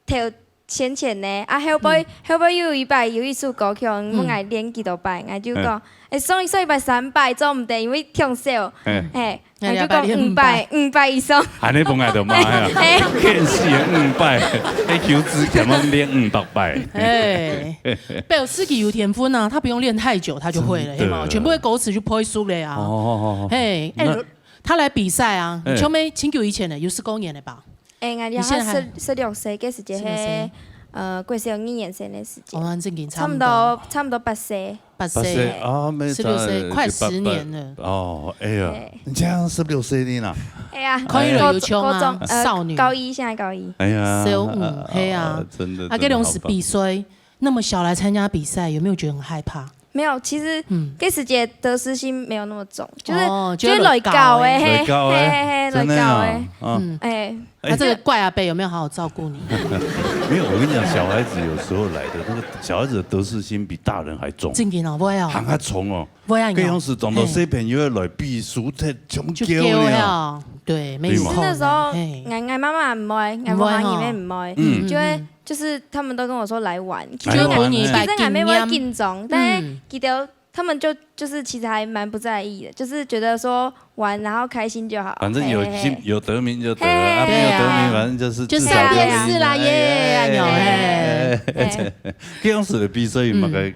頭前前呢，啊，後背，嗯。後背又有一擺，有一首歌曲，問𠊎練幾多擺，𠊎就講，嗯。 哎，上，上一擺三擺做毋得，因為忒少。嘿。嘿，𠊎就講五擺，五擺以上。恁樣分𠊎就罵呀，嘿。騙死人，五擺，哎，求之前嘛練五百擺。哎，表示佢有天分啊，他不用練太久，他就會了，真的。嘿嘛，全部的歌詞就背熟了啊。哦，哦，哦，哦。嘿，哎，那，他來比賽啊，哎。你像沒，很久以前的，有十多年了吧？ 哎，𠊎這下十，你現在還十六歲，該時節係，十六歲。呃，國小二年生个時節。哦，恁正經差毋多。差毋多，差毋多八歲。八歲。八歲，啊，沒差，十六歲，快十年了。哦，哎呀，對。你這樣十六歲了啦。哎呀，可以了，高，有窮啊，高中，呃，少女。高一，現在高一。哎呀，小五，啊，嘿啊。啊，真的，啊，該種是比賽，真的好棒。 那麼小來參加比賽，有沒有覺得很害怕？沒有，其實，嗯。該時節得失心沒有那麼重，就是，哦，就是來搞的，就來搞的。嘿，來搞的，嘿，嘿，嘿，真的啊，來搞的。啊。嗯。哎。哎。那這個怪阿伯有沒有好好照顧你？沒有，我跟你講，小孩子有時候來的，那個小孩子的得失心比大人還重。正經哦，會哦。還較重哦。會啊，該樣時當多小朋友來比輸忒，就噭了。就噭了，對，沒錯。其實那時候，嘿。𠊎，𠊎媽媽毋會，𠊎屋下人也毋會，毋會吼。嗯。就會，嗯，嗯。 就是他們都跟我說來玩，其實，來玩，其實還沒有緊張，嘿。但是，嗯。其實他們就，就是其實還蠻不在意的，就是覺得說玩然後開心就好。反正有進，嘿，嘿。有得名就得了，嘿，啊，沒有得名，對啊。反正就是至少有贏。就上電視啦，耶，哎，哎，哎，哎。嘿。這樣子的比賽有沒有，嗯。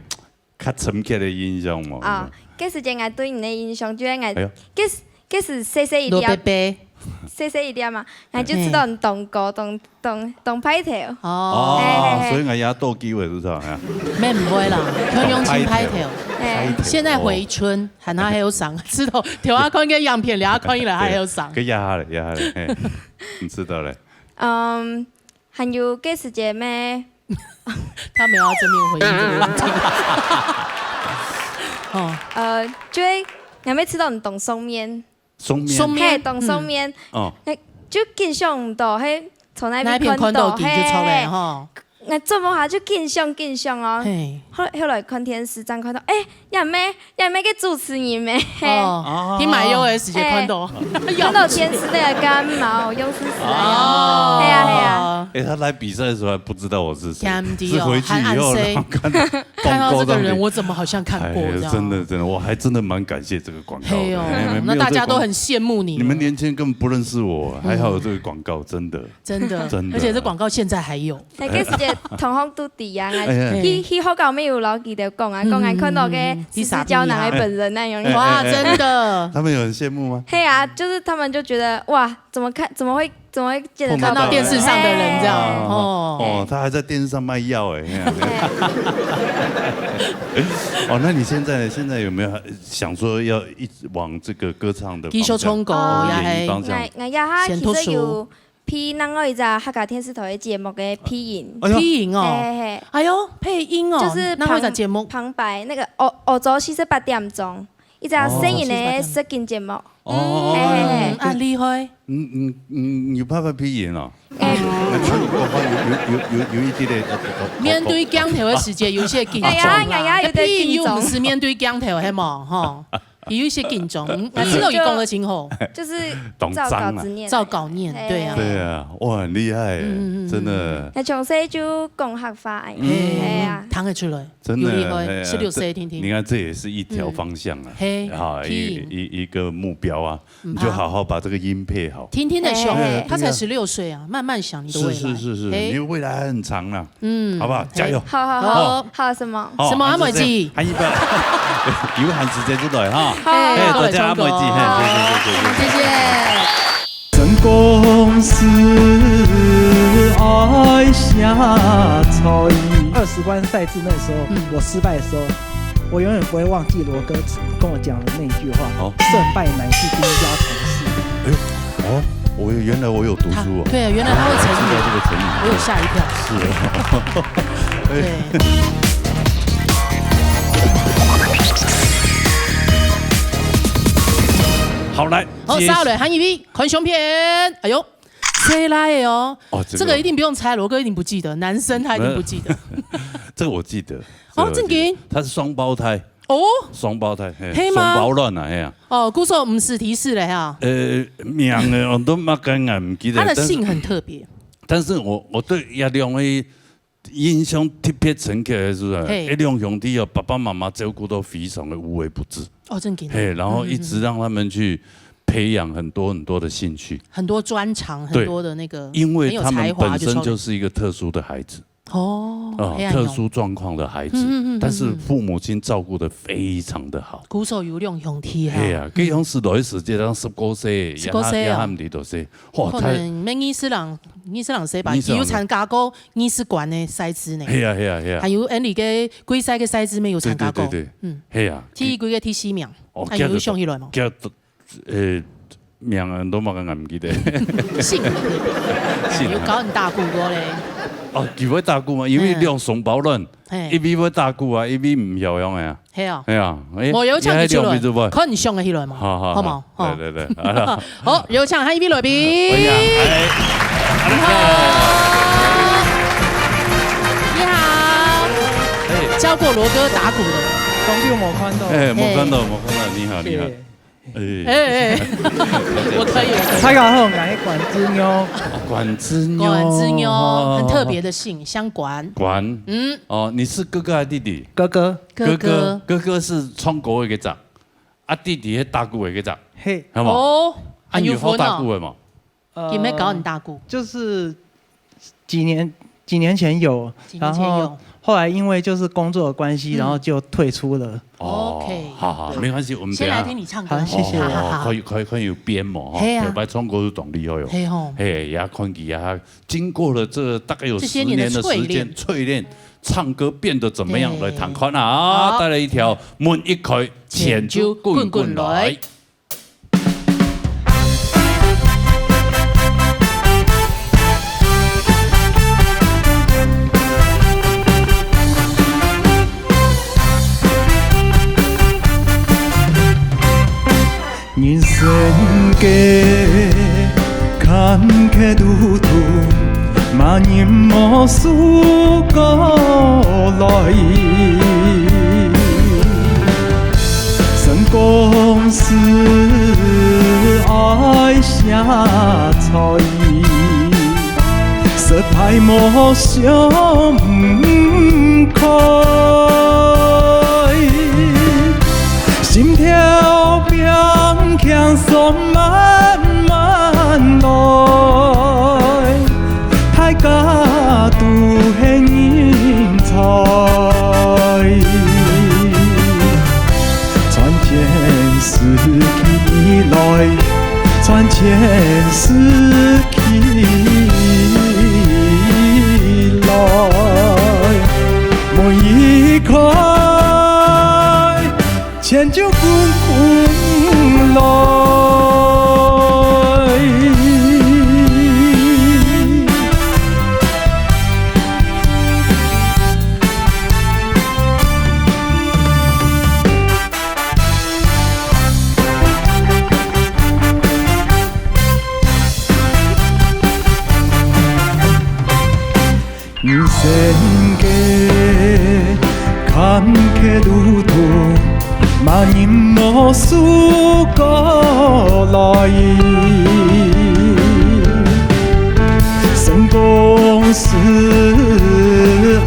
較深刻的印象無？啊，該時節𠊎對你个印象就係𠊎，哎喲。該時，該時細細一粒，羅伯伯。細細一粒嘛，𠊎就知道你當高，當，當，當派頭。哦。嘿，嘿，嘿。所以𠊎也多機會，是不是啊？免毋會啦，強強盡派頭。哎。現在回春，還較後生，知道，頭下看个樣片，頭下看起來較後生。該壓下咧，壓下咧，嘿，你知道咧。嗯，還有該時節咩？他沒有要正面回應這個問題。哦。呃，就會，你還沒吃到你懂雙面。雙面。雙面。嘿，懂雙面。嗯。哦。嘿，就緊想毋到，嘿，從那邊看到，那一片看到佢就出來，嘿。吼。𠊎做夢下就緊想緊想哦。嘿。後，後來看電視正看到，哎，也毋係，也毋係个主持人咩。哦，哦。你買藥个時節看到。哎。看到電視那個感冒，又是誰啊？哦。嘿啊，嘿啊。哎，他來比賽的時候還不知道我是誰，哎，毋知哦，是回去以後，還暗示。然後看到看到這個人，廣告上面。我怎麼好像看過，哎，這樣。真的，真的，我還真的蠻感謝這個廣告的。嘿哦，哎，沒有這個廣告，那大家都很羨慕你。你們年輕人根本不認識我，還好有這個廣告，真的。真的。真的。而且這廣告現在還有。哎，該時節同學都知啊，哎，哎。去，去學校乜有摎佢兜講啊，講𠊎看到个十指膠囊个本人那樣。嗯，嗯，嗯，嗯。哇，哎，哎，哎，哎。真的。他們有很羨慕嗎？嘿啊，就是他們就覺得，哇，怎麼看，怎麼會，怎麼會見得到別人？看到電視上的人這樣，哎。哦。哦，他還在電視上賣藥哎，嘿啊。哎。哦，那你現在呢？現在有沒有想說要一直往這個歌唱的方向，繼續衝過，哦，也係演藝方向？𠊎，𠊎這下其實有 配另外一隻客家電視台个節目个配音。哎喲。配音哦。嘿，嘿，嘿。哎喲，配音哦。就是那會在節目。旁，旁白，那個，哦，哦，早四十八點鐘，一隻細人个實境節目。哦。嘿，嘿，嘿。嗯，啊，厲害。嗯，嗯，嗯，有辦法配音哦。哎。那唱歌的話，有，有，有，有，有一點點，呃，呃，呃，面對鏡頭个時節，有些緊張啦。哎呀，哎呀，有點緊張。配音又毋係面對鏡頭，係無？吼。 有一些緊張，嗯，啊，知道佢講得真好。就是照稿子念。當髒啊。照稿念，嘿。對啊。對啊，哇，很厲害耶，嗯，嗯，嗯，真的。嗯。那從細就講客話，哎，嗯，哎呀。聽得出來，真的，有厲害，哎呀，十六歲，這，聽聽。你看，這也是一條方向啊，嗯。嘿，啊，一，配音。一，一個目標啊，嗯，你就好好把這個音配好。天天在想，嘿，嘿，嘿。他才十六歲啊，慢慢想你的未來。是，是，是，是，嘿。你的未來還很長啊。 嗯，好不好？加油！好，好，好。好。好，什麼？好，什麼啊，妹子？還有一半，有閒時間就來哈。好，好，嘿，好。多謝啊，妹子，嘿，謝謝，謝謝，謝謝。謝謝。成功是愛下菜。二十關賽制那時候，嗯。我失敗的時候，我永遠不會忘記羅哥跟我講的那一句話：好。勝敗乃是兵家常事。哎呦， 哦，我原來我有讀書哦。他，對啊，原來他會成語。我知道這個成語。我有嚇一跳。是哦。對。好，來，好，接下來，下一位，看相片。哎喲，誰來的哦？哦，這個。這個一定不用猜，羅哥一定不記得，男生他一定不記得。這個我記得。哦，這個我記得。正經？他是雙胞胎。哦。雙胞胎，嘿，係嗎？雙胞卵啊，嘿啊。 哦，故所毋使提示了哈。呃，名呢，我都嘛，剛剛毋記得，他的姓很特別。但是，但是我，我對這兩位印象特別深刻的是，嘿。這兩兄弟哦，爸爸媽媽照顧到非常的無微不至。哦，正經。嘿，然後一直讓他們去培養很多很多的興趣。很多專長，對。很多的那個，因為他們本身就是一個特殊的孩子。很有才華，就出來。 哦，哦，這樣哦。特殊狀況的孩子，嗯，嗯，嗯，但是父母親照顧得非常的好。嗯，嗯。故所有兩兄弟哈。係啊，嗯。該樣時來時節，當十過歲，十過歲哦。也還，也還毋知多歲。哇，可能乜二十零，二十零歲吧，二十零歲。佢有參加過二十關个賽制呢。係啊，係啊，係啊。還有𠊎俚个季賽个賽制乜有參加過。對，對，對，對。嗯。係啊。第一季个第四名，哦，啊，有想起來無？記得，記得 呃，名人都嘛，𠊎毋記得。姓，姓啊。有搞你打鼓過咧？哦，佢會打鼓嘛，因為兩雙胞卵，嗯。嘿。一位會打鼓啊，一位毋曉樣个啊。係啊。係啊，誒，無，有請佢出來，你還兩位做麼？看你想得起來嘛，好，好，好無？好。來，來，來，好啦。好，有請下一位來賓。哎呀，哎，你好。你好。哎。教過羅哥打鼓的。當久無看到。哎，無看到，無看到，你好，你好。謝謝。 哎。哎，哎，我可以，我可以。大家好，𠊎係關智妞。哦，關智妞。關智妞，哦。很特別的姓，姓關。關。嗯。哦，你是哥哥還是弟弟？哥哥。哥哥。哥哥。哥哥是唱歌个該隻，啊，弟弟係打鼓个該隻，係。係無？哦，啊，你有好打鼓个無？還有分哦。 呃，佢乜教你打鼓？就是幾年，几年前有，几年前有。然后后来因为就是工作的关系，嗯。然后就退出了。哦，OK，好，好，对。没关系，我们等一下先来听你唱歌。好，谢谢。哦，好，好，好。可以，可以，可以有编嘛，吼。嘿啊。对，白唱歌是当厉害哦。嘿吼。嘿，也看佢啊，经过了这大概有这些年的十年的时间淬炼。淬炼，唱歌变得怎么样？对。来听看啊，好。带来一条门一开，全球滚滚来。 人生个坎坷路途，嘛人无数个来。成功是爱写菜，失败莫想毋开。 心跳平轻松慢慢来，大家都是人才。穿天时起来，穿天时起来，门一开， 全球滚滚来。人生个坎坷路途，嘛人无数个来。成功是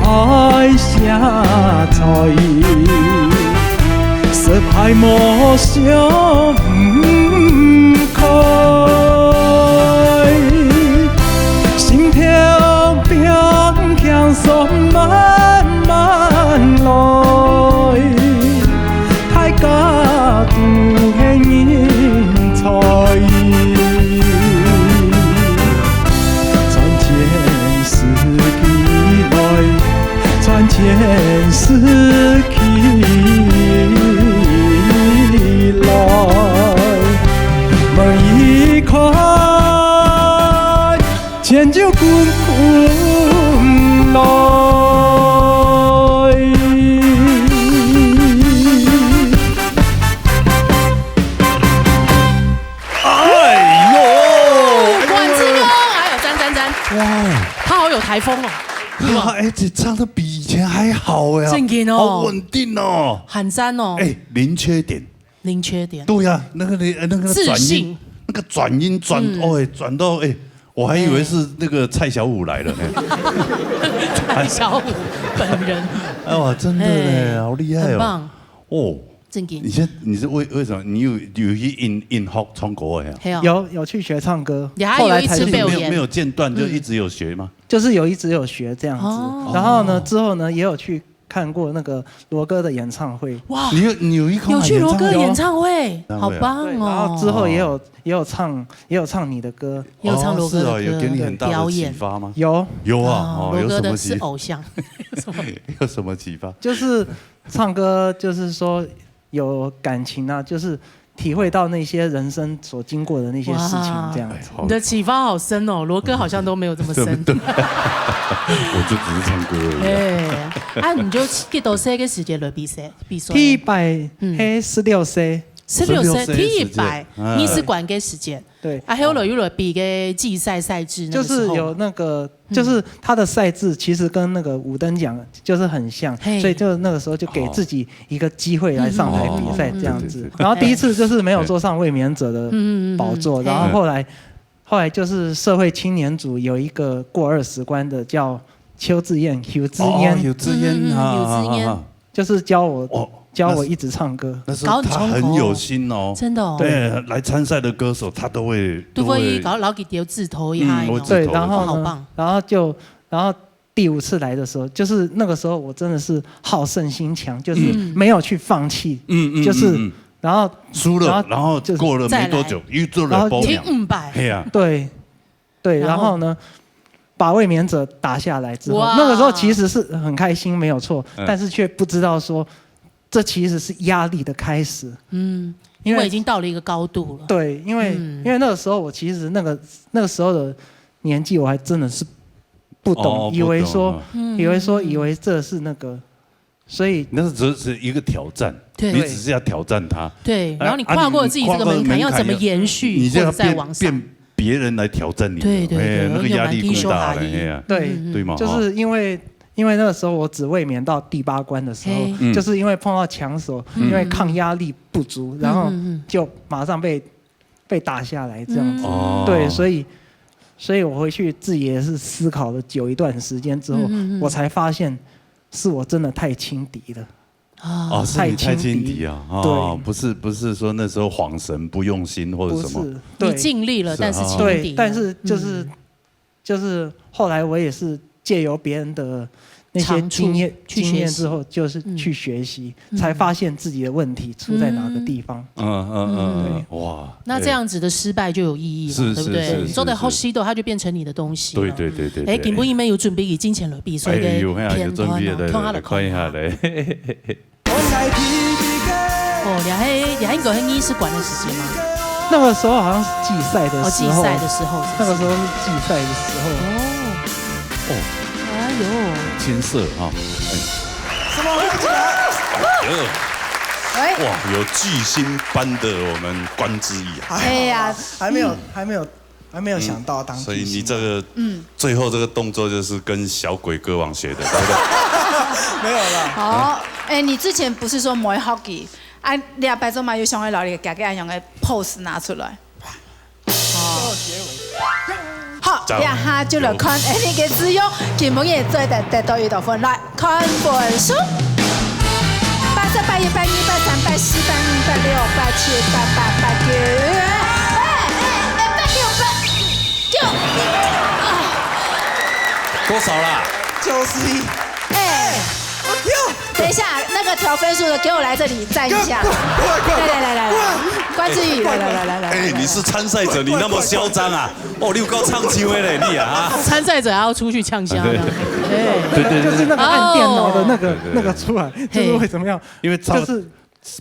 爱写菜，失败莫想 开，心跳平轻松慢慢来，大家都是人才。穿天时起来，穿天时起来，门一开，全球滚滚来。 哎呦，冠军哦，哎呦，赞赞赞，哇，他好有台风哦，对吧？哇，哎，这唱得比以前还好哎，正经哦，好稳定哦。很赞哦，哎，零缺点，零缺点，对呀，那个那个那个转音，自信，那个转音转，嗯，哦，哎，转到哎，我还以为是那个蔡小五来了呢。蔡小五本人，哎哇，真的嘞，哎，好厉害哦，很棒，哦。 正经。你现你是为为什么？你有有去音音学唱歌的呀？嘿啊。有有去学唱歌，你还有一次表演。后来才是没有没有间断，就一直有学吗？就是有一直有学这样子。哦。然后呢，之后呢，也有去看过那个罗哥的演唱会。哇，你有你有一看有去罗哥演唱会，演唱会，好棒哦。对，然后之后也有也有唱也有唱你的歌，也有唱罗哥的歌，哦，是哦，有给你很大的启发吗？对，表演。有有啊，哦，罗哥的是偶像，有什么启发？有什么启发？就是 唱歌就是说有感情啊，就是体会到那些人生所经过的那些事情，哇，这样子。哎，好。你的启发好深哦，罗哥好像都没有这么深。对不对？我就只是唱歌而已啊。哎，啊，你就去多些个时间来比赛，比赛。第一摆，嗯，嘿，十六岁。十六岁，十六岁的时间，第一摆，嗯。二十关个时间。对。啊，后来又来比个季赛赛制，那个时候。就是有那个 就是它的赛制其实跟那个五燈奖就是很像，嘿。所以就那个时候就给自己一个机会来上台比赛这样子。哦。对，对，对。然后第一次就是没有坐上卫冕者的宝座，嗯，嗯，嗯。然后后来，后来就是社会青年组有一个过二十关的叫邱志燕，邱志燕。哦，邱志燕，嗯，嗯，嗯，哈，邱志燕。哈，哈，哈。 就是教我，哦，教我一直唱歌。那是，那是他很有心哦。真的哦。对，来参赛的歌手，他都会，都会，都会搞，老给丢字头一下，嗯，我哦。对，然后呢，好棒。然后就，然后第五次来的时候，就是那个时候我真的是好胜心强，就是没有去放弃，嗯嗯，就是然后输了，然后然后就过了没多久又做了包秒，停五百，对对，然后呢，把卫冕者打下来之后，那个时候其实是很开心，没有错，但是却不知道说这其实是压力的开始。嗯，因为已经到了一个高度了。对，因为因为那个时候我其实那个那个时候的年纪，我还真的是不懂，以为说以为说以为这是那个，所以那是只是一个挑战，你只是要挑战它。对，然后你跨过自己这个门槛，要怎么延续，你就要再往上，变别人来挑战你，对对对，那个压力更大了，哎呀，对对嘛，就是因为。因为那个时候我只卫冕到第八关的时候，就是因为碰到强手，因为抗压力不足，然后就马上被被打下来这样子。对，所以所以我回去自己也是思考了久一段时间之后，我才发现是我真的太轻敌了。哦，是你太轻敌啊！哦，不是不是说那时候晃神不用心或者什么，对，尽力了，但是轻敌，但是就是。就是后来我也是借由别人的那些经验经验之后，就是去学习，才发现自己的问题出在哪个地方。嗯嗯嗯，哇，那这样子的失败就有意义了，对不对？你做的好西斗，它就变成你的东西。对对对对，哎，根本也没有准备，已经前了比赛的片段了，看他的看一下嘞。 哦，你还你还有个很仪式感的时间吗？那个时候好像是季赛的时候，季赛的时候，那个时候是季赛的时候。哦，哎呦，青涩哈，什么？哎，哇，有巨星般的我们关之意啊！哎呀，还没有，还没有。 还没有想到当，所以你这个，嗯，最后这个动作就是跟小鬼歌王学的，对不对？没有了。好，哎，你之前不是说 Muay Hockey，哎，你阿伯做嘛有想要老李给给用个 pose 拿出来。哦，好，这下就来看，哎，你个子用，今晡日做得得到一道分来。 看分数。八十八、一百、二百、三百、四百、五百、六百、七百、八百、八百九，哎哎哎，八九八九。多少啦？九十一。哎，哎呦，等一下，那个调分数的，给我来这里站一下。来来来来来，关之宇，来来来来来。哎，你是参赛者，你那么嚣张啊？ 哦，你有够唱秋的嘞，你啊！参赛者还要出去呛虾的，对对对，就是那个按电脑的那个那个出来，就是会怎么样？因为就是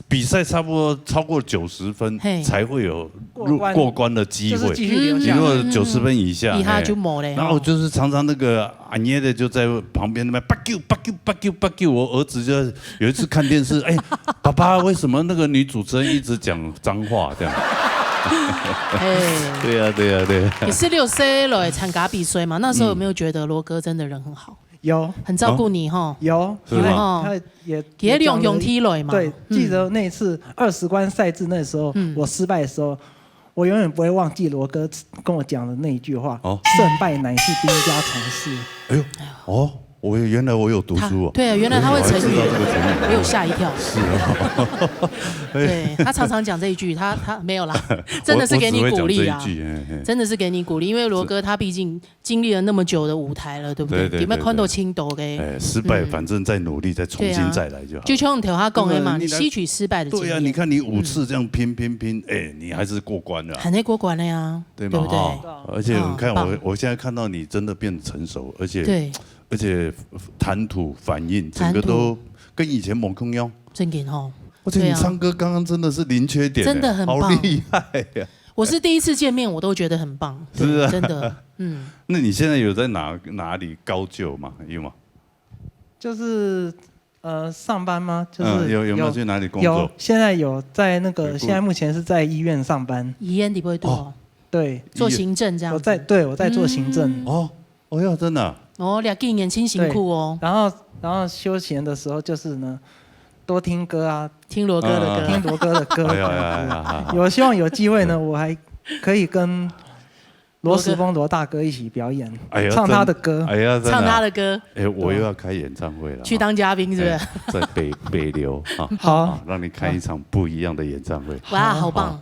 比赛差不多超过九十分才会有入过关的机会，你如果九十分以下，以下就没了。然后就是常常那个阿捏的就在旁边那边八九八九八九八九，我儿子就有一次看电视，哎，爸爸，为什么那个女主持人一直讲脏话这样？ 对呀对呀对呀。你十六岁来参加比赛嘛？那时候有没有觉得罗哥真的人很好？有，很照顾你哈。有，是吗？他也也利用用体来嘛。对，记得那次二十关赛制那时候，我失败的时候，我永远不会忘记罗哥跟我讲的那一句话：“哦，胜败乃是兵家常事。”哎呦，哦。 我原来我有读书哦。对，原来他会成语，我有吓一跳。是哦。对他常常讲这一句，他他没有啦，真的是给你鼓励啊，真的是给你鼓励，因为罗哥他毕竟经历了那么久的舞台了，对不对？有没有看到青豆的？哎，失败，反正再努力，再重新再来就好。就像你头下讲的嘛，你吸取失败的经验。对呀，你看你五次这样拼拼拼，哎，你还是过关了，还能过关了呀，对不对？而且你看我，我现在看到你真的变成熟，而且对。 而且谈吐反应整个都跟以前猛空腰，正经吼。而且你唱歌刚刚真的是零缺点，真的很好厉害呀！我是第一次见面，我都觉得很棒，是啊，真的，嗯。那你现在有在哪哪里高就吗？有吗？就是呃，上班吗？就是有有没有去哪里工作？现在有在那个，现在目前是在医院上班，医院里不会多。对，做行政这样。我在对我在做行政。哦。 哦哟，真的。哦，两个年轻辛苦哦。然后，然后休闲的时候就是呢，多听歌啊，听罗哥的歌，听罗哥的歌。有希望有机会呢，我还可以跟罗时峰罗大哥一起表演，哎呀，唱他的歌，哎呀，唱他的歌。哎，我又要开演唱会了，去当嘉宾是不是？在北北流啊，好，让你看一场不一样的演唱会。哇，好棒！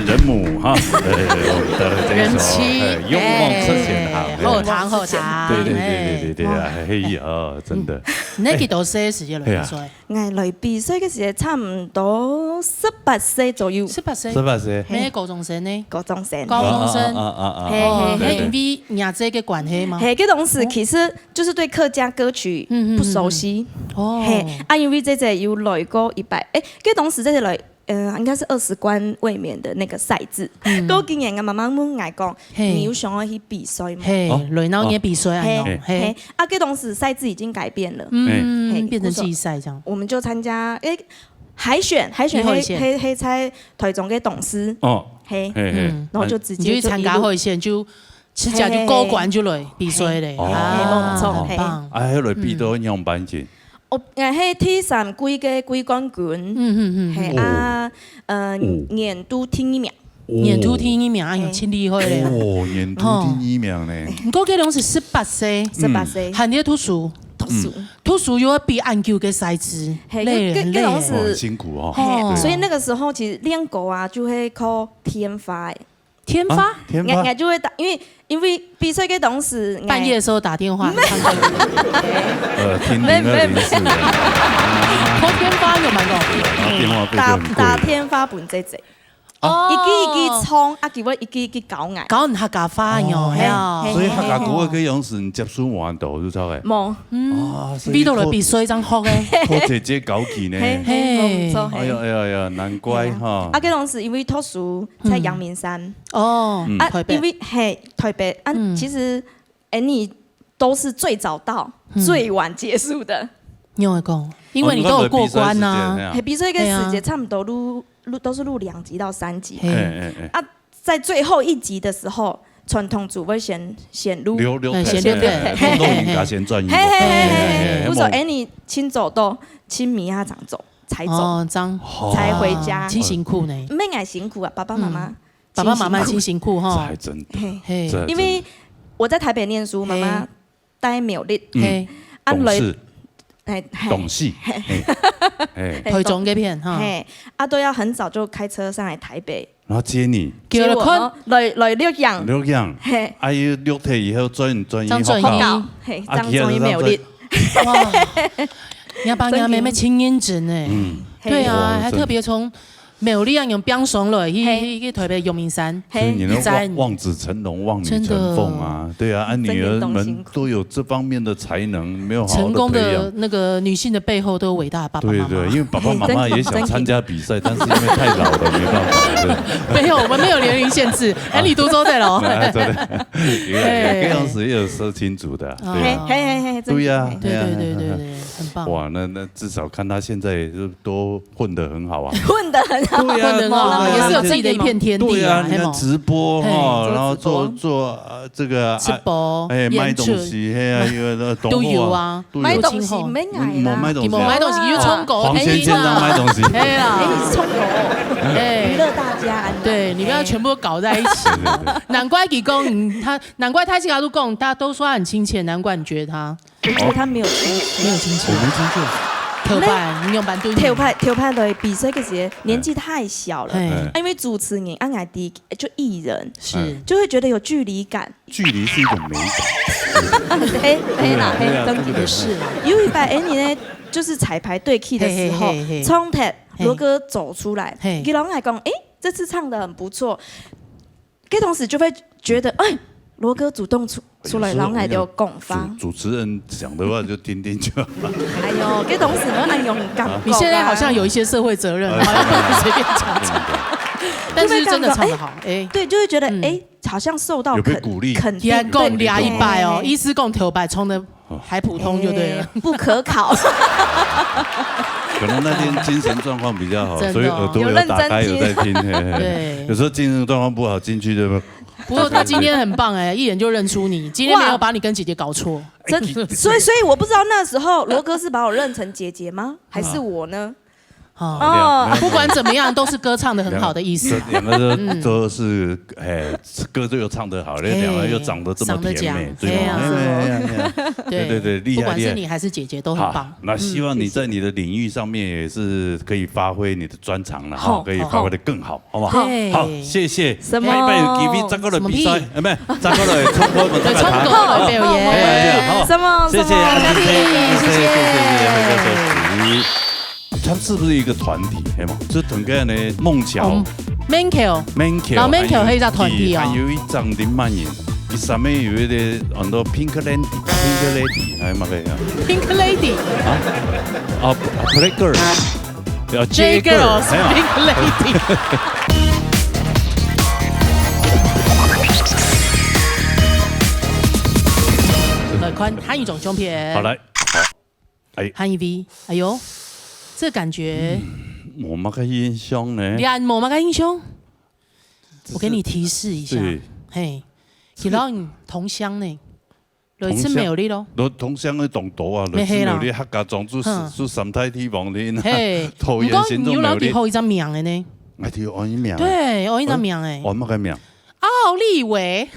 人母哈，哎，我们带来这一首，人妻，哎，勇往直前哈，哎，对。好听，好听，对对对对对对啊，哎。哎呀，真的。你几多岁个时节来比赛？哎呀。 𠊎來比賽个時節，差毋多十八歲左右。十八歲？十八歲。嘿。你高中生呢？高中生。高中生。啊，啊，啊，啊，嘿，哦，嘿，嘿。係因為若姐个關係嗎？嘿，該當時其實就是對客家歌曲不熟悉。嗯，嗯，嗯，嗯。哦。嘿，啊，因為姐姐有來過一擺，誒，該當時姐姐來，呃，應該是二十關未免的那個賽制。嗯。過幾年，𠊎媽媽問𠊎講，嘿。你有想要去比賽嗎？嘿，哦。來鬧熱比賽啊，嘿，喏，嘿。嘿，啊，該當時賽制已經改變了。嗯，嘿，變成季賽這樣。我們就參加，誒， 海選，海選，你海選。係，係，係在台中个東勢。哦。嘿。嘿，嘿。嗯。然後就直接就一路，你就去參加海選，就直接就過關就來比賽咧。嘿，嘿。哦。啊，嘿，無錯，嘿。很棒。啊，後來比到仰般去？哦，𠊎係第三季个季冠軍。嗯，嗯，嗯，嗯。嘿，哦。啊，呃，哦。年度第二名。 年度第二名，哎喲，嘿。盡厲害咧。哦，年度第二名呢。吼。毋過該當時十八歲，十八歲。還在讀書。讀書。嗯。讀書又愛比恁久个賽制，嘿，累人累欸。該，該，該當時，哦，很辛苦哦。嘿，對。所以那個時候其實練歌啊，就會靠天發欸。天發？啊，天發？𠊎，𠊎就會打，因為，因為比賽該當時，半夜的時候打電話，沒有。呃，聽零二零四的。沒有，沒有，沒有。靠天發有蠻高。然後電話費就很貴。打，打電話分姐姐。 哦。一句一句唱，啊，佢會一句一句教𠊎。教你客家話喲，哦。係啊。嘿，嘿，所以客家歌个樣式，你接觸無恁多，就知道欸。無。嗯。啊，所以你都來比賽正學个。靠姐姐教起呢。嘿，嘿，嘿。無錯，嘿。哎呀，哎呀，哎呀，難怪哈。嘿啊。啊，該當時因為讀書在陽明山。嗯。哦，嗯。啊，台北。因為，嘿，台北，啊，嗯。其實，Annie都是最早到，嗯。最晚結束的。你有講，因為你都有過關啊。哦，你看比賽時間，嘿啊。嘿，比賽个時間，嘿啊。差不多錄，錄，都是錄兩集到三集。嘿。嘿，嘿，嘿。啊，在最後一集的時候，傳統組會先，先錄。留，留台，哎，先留台。嘿，嘿，嘿，嘿。通通人家先轉去。嘿，嘿，嘿，嘿，嘿。嘿，嘿，嘿。故所，嘿，嘿。Annie盡早到，盡尾啊，正走，才走。哦，這樣。哦。才回家。真辛苦呢。毋免恁辛苦啊，爸爸媽媽。嗯。 爸爸媽媽真辛苦吼。這還真的。嘿。嘿。這還真的。因為我在台北念書，媽媽嘿。在苗栗。嗯。嘿。啊，來，懂事。嘿，嘿。懂事。嘿。嘿。嘿，台中該片哈。嘿，啊，都要很早就開車上來台北。然後接你。接我，然後來，來洛陽。洛陽。嘿。啊，又落地以後轉，轉去學校。正轉去。學校，嘿，啊，正轉去苗栗。哇，你阿爸你阿姆真認真欸。嗯。對啊，哇，還特別從 苗栗恁樣拚上來，去，嘿。去，去台北陽明山。嘿。所以你能望，一站。望子成龍，望女成鳳啊。真的。對啊，啊，女兒們都有這方面的才能，沒有好好地培養。成功的那個女性的背後都有偉大的爸爸媽媽。對，對，因為爸爸媽媽也想參加比賽，嘿，真的。但是因為太老了，沒辦法，對。沒有，我們沒有年齡限制。哎，你讀書在咯。哎，對，對。有啊，有啊，嘿。這樣子也有社青組的啊，對啊。嘿，嘿，嘿，嘿，真的。對啊，嘿。對，對，對，對，對，很棒。哇，那，那至少看他現在也是都 混得很好啊。混得很好。對啊，混得很好，對啊，也是有自己的一片天地啊，對啊，你看直播哈，嘿。然後做，做直播。做，呃，這個，啊，直播，哎，賣東西，演出。嘿啊，有的懂貨啊，都有啊。都有。賣東西，免愛啦。嗯，無賣東西啊。無賣東西，有唱歌，黃先生在賣東西。嘿啦。哎，你是唱歌哦。哎。娛樂大家啊，你。對，你不要全部都搞在一起。對，對，對。難怪佢講，嗯，他，難怪他自家都講，大家都說他很親切，難怪你覺得他 我覺得他沒有親切。沒有親切。我沒聽過。頭擺，你有蠻多年。頭擺，頭擺來比賽个時節，年紀太小了。嘿。啊，因為主持人，啊，𠊎弟，就藝人，是。就會覺得有距離感。距離是一種美感。嘿，嘿啦，嘿，對啊，對啊，真的。也是啦。有一擺，哎，你呢，就是彩排對戲的時候，嘿，嘿，嘿，嘿。衝突，嘿。羅哥走出來，嘿。佢摎𠊎講，哎，這次唱得很不錯。 該同時就會覺得，哎，羅哥主動出，出來，有時候摎𠊎兜講話。我跟你講，主，主持人講的話就聽聽就好了。哎喲，該同時呢，哎喲，很感動啊。你現在好像有一些社會責任，哎，好像不能隨便講講。哎，但是真的唱得好，哎。對，就會覺得，嗯。哎，好像受到肯，有被鼓勵。肯定，佢還講，對，你還一擺哦，對。意思講頭擺衝的 還普通就對了。哎，不可考。可能那天精神狀況比較好，真的哦。所以耳朵有打開，有認真聽。有在聽，嘿，嘿。對。有時候精神狀況不好，進去就，不過他今天很棒哎，一眼就認出你，今天沒有把你跟姐姐搞錯。哇。真，所以，所以我不知道那時候羅哥是把我認成姐姐嗎？還是我呢？哦，不管怎么样，都是歌唱得很好的意思。这两个都，嗯。都是，哎，歌就又唱得好，嘿，两个又长得这么甜美，长得这样，对吗？嘿啊。哎，哎，哎，哎，对，对，对，厉害，不管是你还是姐姐，都很棒。厉害。好，那希望你在你的领域上面也是可以发挥你的专长了哈，好，可以发挥得更好，好不好？对。好，谢谢。什么？下礼拜有机会再过来比赛，什么屁？哎，不是，再过来唱歌，我们再来谈。对，唱歌，表演。好，好，好，谢谢，什么？谢谢，谢谢，谢谢，谢谢，谢谢。 它是不是一个团体？係嘛？就同个呢，孟喬。哦，孟喬。孟喬，老孟喬係一隻團體哦。還有一，還有一張林曼穎，佢上面有一個很多Pink Lady，Pink Lady，還有麼个呀？Pink Lady。啊？啊，Black Girl，啊，J Girl，係嘛？Pink Lady。來看下一張相片。好，來。 哎。下一位，哎喲，這感覺，嗯，無麼个印象呢。你還無麼个印象？我給你提示一下，對。嘿，佢摎你同鄉呢，來自苗栗咯。同，同鄉个當多啊，來自苗栗客家庄，就，嗯。就三大地方的，嘿，桃園、新竹、苗栗。毋過你有摎佢號一隻名个呢。哎，對，號一名啊。對，號一隻名个。號麼个名？奧利維。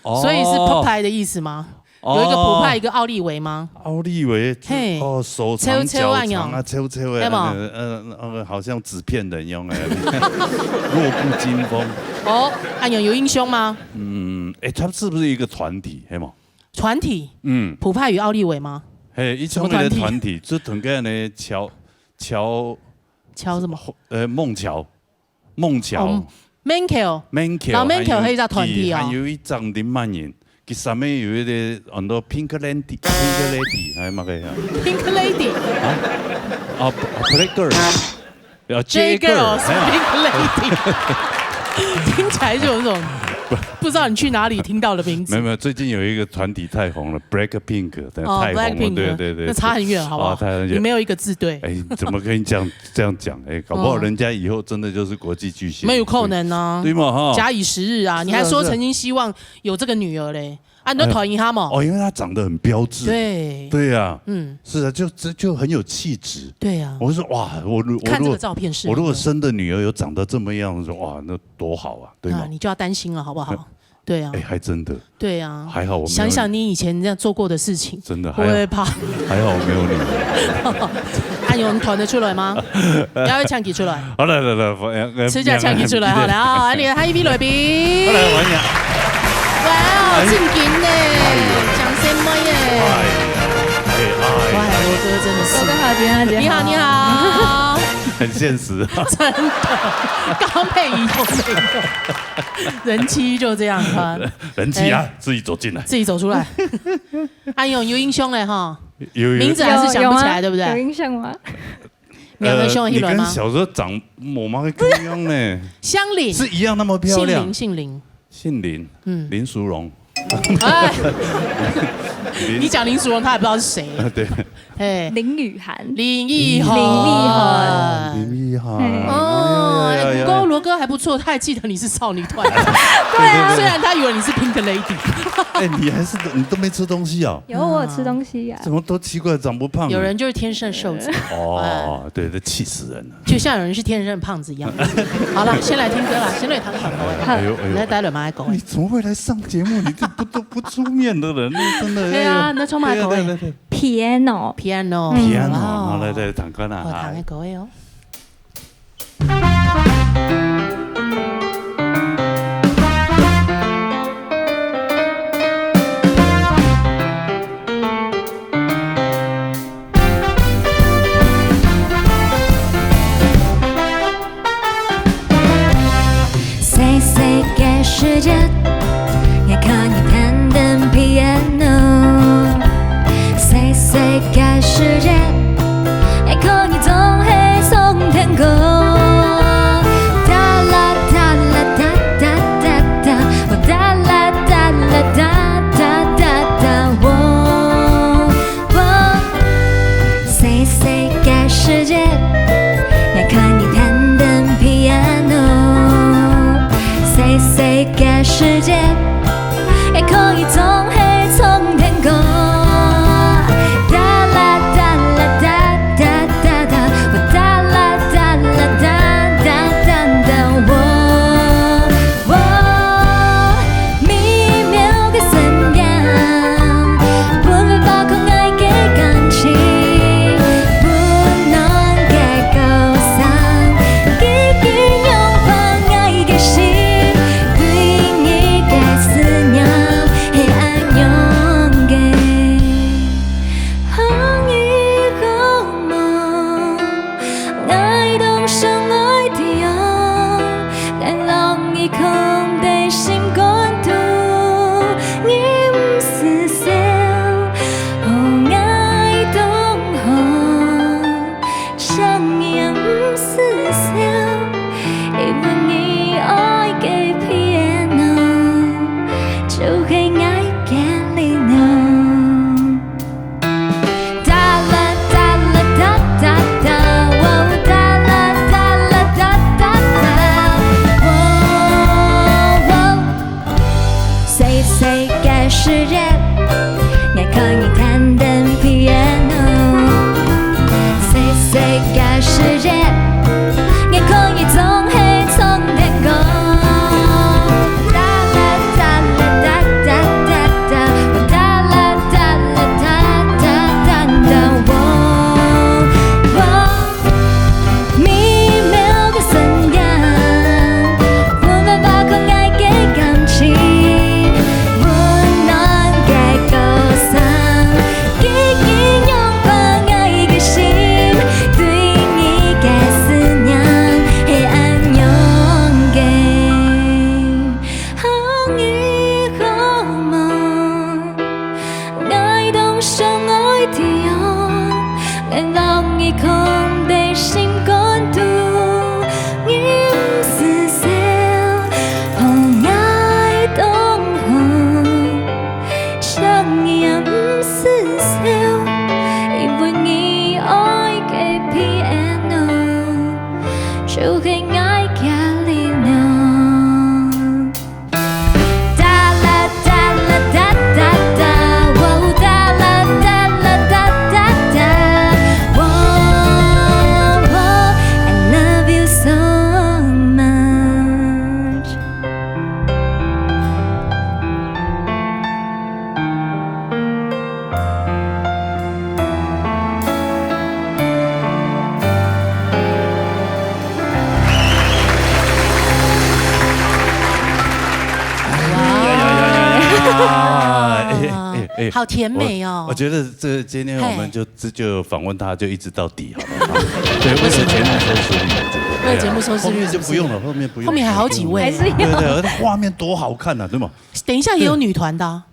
哦。所以是普派的意思嗎？哦。有一個普派，一個奧利維嗎？奧利維，嘿，哦，手長腳長啊，臭臭啊，有無？呃，呃，呃，好像紙片人一樣哎，弱不禁風。哦，恁樣有印象嗎？嗯，哎，它是不是一個團體？係無？團體？嗯。普派與奧利維嗎？嘿，一種的團體，什麼團體？就同个呢，喬，喬，喬什麼？呃，孟喬。 孟喬。哦，孟喬。孟喬，老孟喬還有，係一隻團體哦。還有一張林曼穎，佢上面有一個很多Pink Lady，Pink Lady，還有麼个呀？Pink Lady。啊？啊，Black Girl，啊，J Girl，J Girl，是，哎呀。Pink Lady。聽起來就有一種不知道你去哪裡聽到的名字。沒有，沒有，最近有一個團體太紅了，Blackpink，對，哦，太紅了，Blackpink，對，對，對，那差很遠，好不好？啊，差很遠。你沒有一個字對。哎，怎麼跟你講， 這樣講，哎，搞不好人家以後真的就是國際巨星。嗯。沒有可能啊。對嘛，哈。假以時日啊，是啊，你還說曾經希望有這個女兒嘞，啊，你都討厭她嘛。是啊。哦，因為她長得很標緻。對。對啊。嗯。是啊，就，這就很有氣質。對啊。我就說，哇，我如，我如果，看這個照片是很，我如果生的女兒有長得這麼樣，我說，哇，那多好啊，對嗎？啊，你就要擔心了，好不好？ 對啊。哎，還真的。對啊。還好我沒有。想想你以前那樣做過的事情，真的，會不會怕？還好，還好我沒有女兒。啊，有人傳得出來嗎？要不要唱起出來？好，來，來，來，呃，呃，自家唱起出來，好，來啊，你的下一位來賓。好，來，歡迎。哇哦，哎。正經呢，哎。掌聲歡迎。哎，哎，哎。哇，羅哥真的是。羅哥好，姐好，姐好。你好，你好。很現實。真的，剛配音都沒有。 人妻就這樣，哈。人妻啊，哎。自己走進來。自己走出來。哎喲，有印象嘞，哈。有，有。名字還是想不起來，有，有嗎？對不對？有印象嗎？兩个兄弟嗎？呃，你跟小時候長，我媽會跟一樣呢。香菱。是一樣那麼漂亮。姓林，姓林。姓林。嗯。林淑荣。哎。林。你講林淑荣，他也不知道是誰。啊，對。 嘿。林雨涵。林奕涵。林奕涵。哦，林奕涵。嘿。哦，哎，哎呀，哎呀，哎。不過羅哥還不錯，他還記得你是少女團。對啊。雖然他以為你是Pink Lady。哎，你還是，你都沒吃東西啊？有，我有吃東西呀。怎麼都奇怪，長不胖？有人就是天生瘦子。哦，哎。對，這氣死人了。就像有人是天生胖子一樣。好了，先來聽歌啦，先來聽歌。哎呦，哎呦。來，待會嘛來講。你怎麼會來上節目？你這不，都不出面的人，真的，對啊，哎呦。那充滿口味。對啊，對啊，對啊。 Piano。Piano。Piano，哇哦。好，來，來，彈看啊，哇，彈个可以哦。嗨。 細細个時節，𠊎看你彈等piano。細細个時節，𠊎看你總係唱探戈。噠啦噠啦噠噠噠噠，喔噠啦噠啦噠噠噠噠喔。 喔，細細个時節，𠊎看你彈等piano。細細个時節，𠊎看你總係唱探戈。噠啦噠啦噠噠噠噠，喔噠哎，好甜美哦。我，我觉得这今天我们就，嘿。这就访问他，就一直到底，好不好？对，为了节目收视率，我觉得。为了节目收视率，后面就不用了，是不是？后面不用了。后面还好几位。还是有。对，对，那画面多好看啊，对吗？等一下也有女团的啊。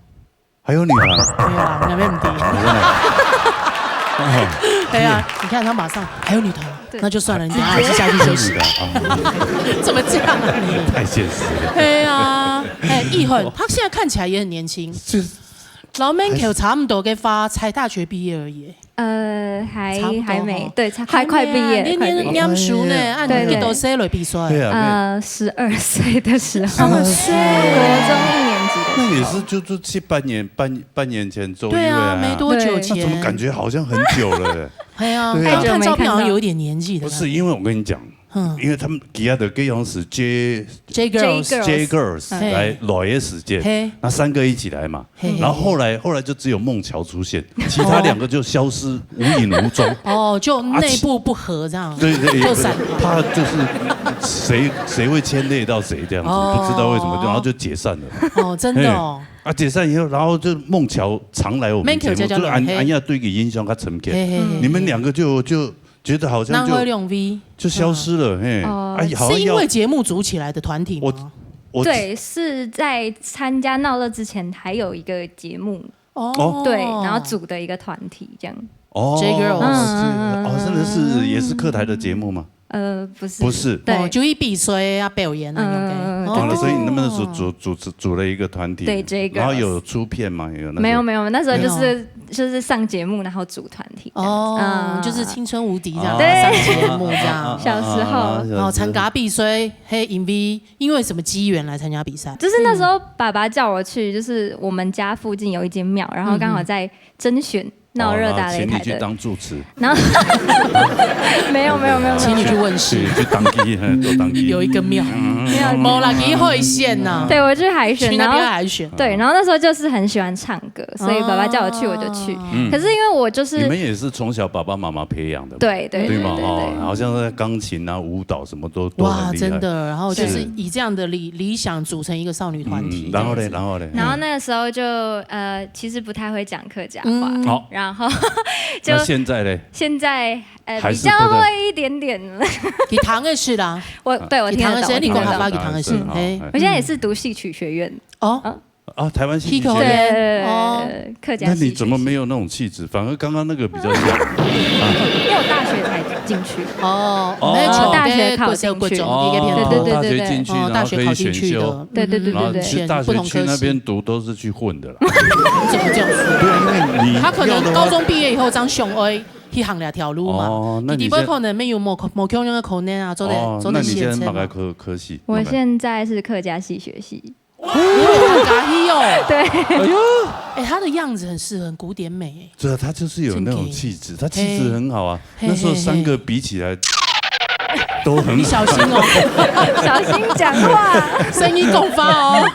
还有女团啊？没有啊，那边没有。真的。对啊，你看他马上还有女团，对。那就算了，你等一下还是下去休息。还有女团啊。怎么这样啊你？太现实了。对啊，哎，奕煥，他现在看起来也很年轻。这老 man 差不多个话，才大学毕业而已。呃，还，差不多哈。还没，对，才快，快毕业，还没啊，快毕业。你，你念书呢，哎。啊，你几多岁来比赛？对啊，呃，十二岁的时候，十二岁。国中一年级的时候。那也是就，就七八年，半，半年前左右啊。对啊，没多久前。对。那怎么感觉好像很久了？哎呀，对啊。哎，看照片好像有一点年纪的感觉。不是，因为我跟你讲，嗯。因为他们其他的各样是 J，J Girls。J Girls，嘿。来，老爷时间，嘿。那三个一起来嘛。 嘿嘿。然后后来，后来就只有孟乔出现，其他两个就消失无影无踪。哦，就内部不和这样，啊，其，对，对，就散了。怕就是谁，谁会牵累到谁这样子，哦。不知道为什么，然后就解散了。哦，真的哦。嘿，啊，解散以后，然后就孟乔常来我们节目，孟乔姐姐来，就俺，嘿。俺也对佢印象較深刻。嘿嘿嘿。你们两个就，就觉得好像就，难为两位。就消失了，嘿。哦。哎，好像要，是因为节目组起来的团体吗？我，我，对，是在参加闹热之前还有一个节目。 哦。对，然后组的一个团体这样。哦，J Girls。嗯，嗯，嗯，哦，真的是，嗯。也是客台的节目吗？呃，不是。不是。对。哦，就一比赛啊，表演啊，嗯，嗯，嗯，那种。哦。对，对，对。所以你们是组，组，组，组了一个团体，对，J Girls。然后有出片吗？有那个？没有，没有，那时候就是，没有。就是上节目，然后组团体这样子。哦，嗯。就是青春无敌这样，哦。对。上节目这样。啊，啊，啊，小时候。啊，啊，啊，哦，参加比赛，嘿，因为，因为什么机缘来参加比赛？就是那时候爸爸叫我去，就是我们家附近有一间庙，然后刚好在甄选闹热大擂台的。嗯。哦，然后请你去当主持。然后，没有，没有，没有，没有。请你去问事。去，去当机，嘿，做当机。有一个庙。嗯。没有。没啦，去海选呐。对，我去海选，去那边海选。然后，对，然后那时候就是很喜欢唱歌，所以爸爸叫我去，我就去。哦。嗯。可是因为我就是，你们也是从小爸爸妈妈培养的嘛，对，对，对吗？对，对，哦，对。好像在钢琴啊、舞蹈什么都，都很厉害。哇，真的，然后就是，是。以这样的理，理想组成一个少女团体，嗯，然后嘞，这样子。然后嘞？然后那个时候就，呃，其实不太会讲客家话，嗯。好。然后就，那现在嘞？现在，呃，还是不太。比较会一点点了。佢聽得識啦。我，對，我聽得懂，佢聽得識，你講客話，我聽得懂。佢聽得識，當然是，好，嘿。哎。我現在也是讀戲曲學院。哦。嗯。啊，台灣戲劇學院。戲曲學院。對，對，對，對，哦。客家戲曲系。那你怎么没有那种气质？反而刚刚那个比较像。因为我大学才进去。哦，哦。没有，大学考进去。国小、国中，哦，对，对，对，对，对。大学进去，哦，然后可以选修。大学考进去的。对，对，对，对，对。然后去大学去那边读，都是去混的啦。怎么这样说？对，因为你要的话，他可能高中毕业以后，張雄威去行两条路嘛，哦，那你现在，弟弟不可能没有某，某共样的可能啊，做得，哦，做得写字嘛。那你现在大概科，科系？我现在是客家戏学系。 哦，客家戏哦。对。哎呦，哎，他的样子很适合古典美，哎。对啊，他就是有那种气质，真的。他气质很好啊。嘿。那时候三个比起来，嘿，嘿，嘿。都很好。你小心哦。小心讲话。声音够发哦。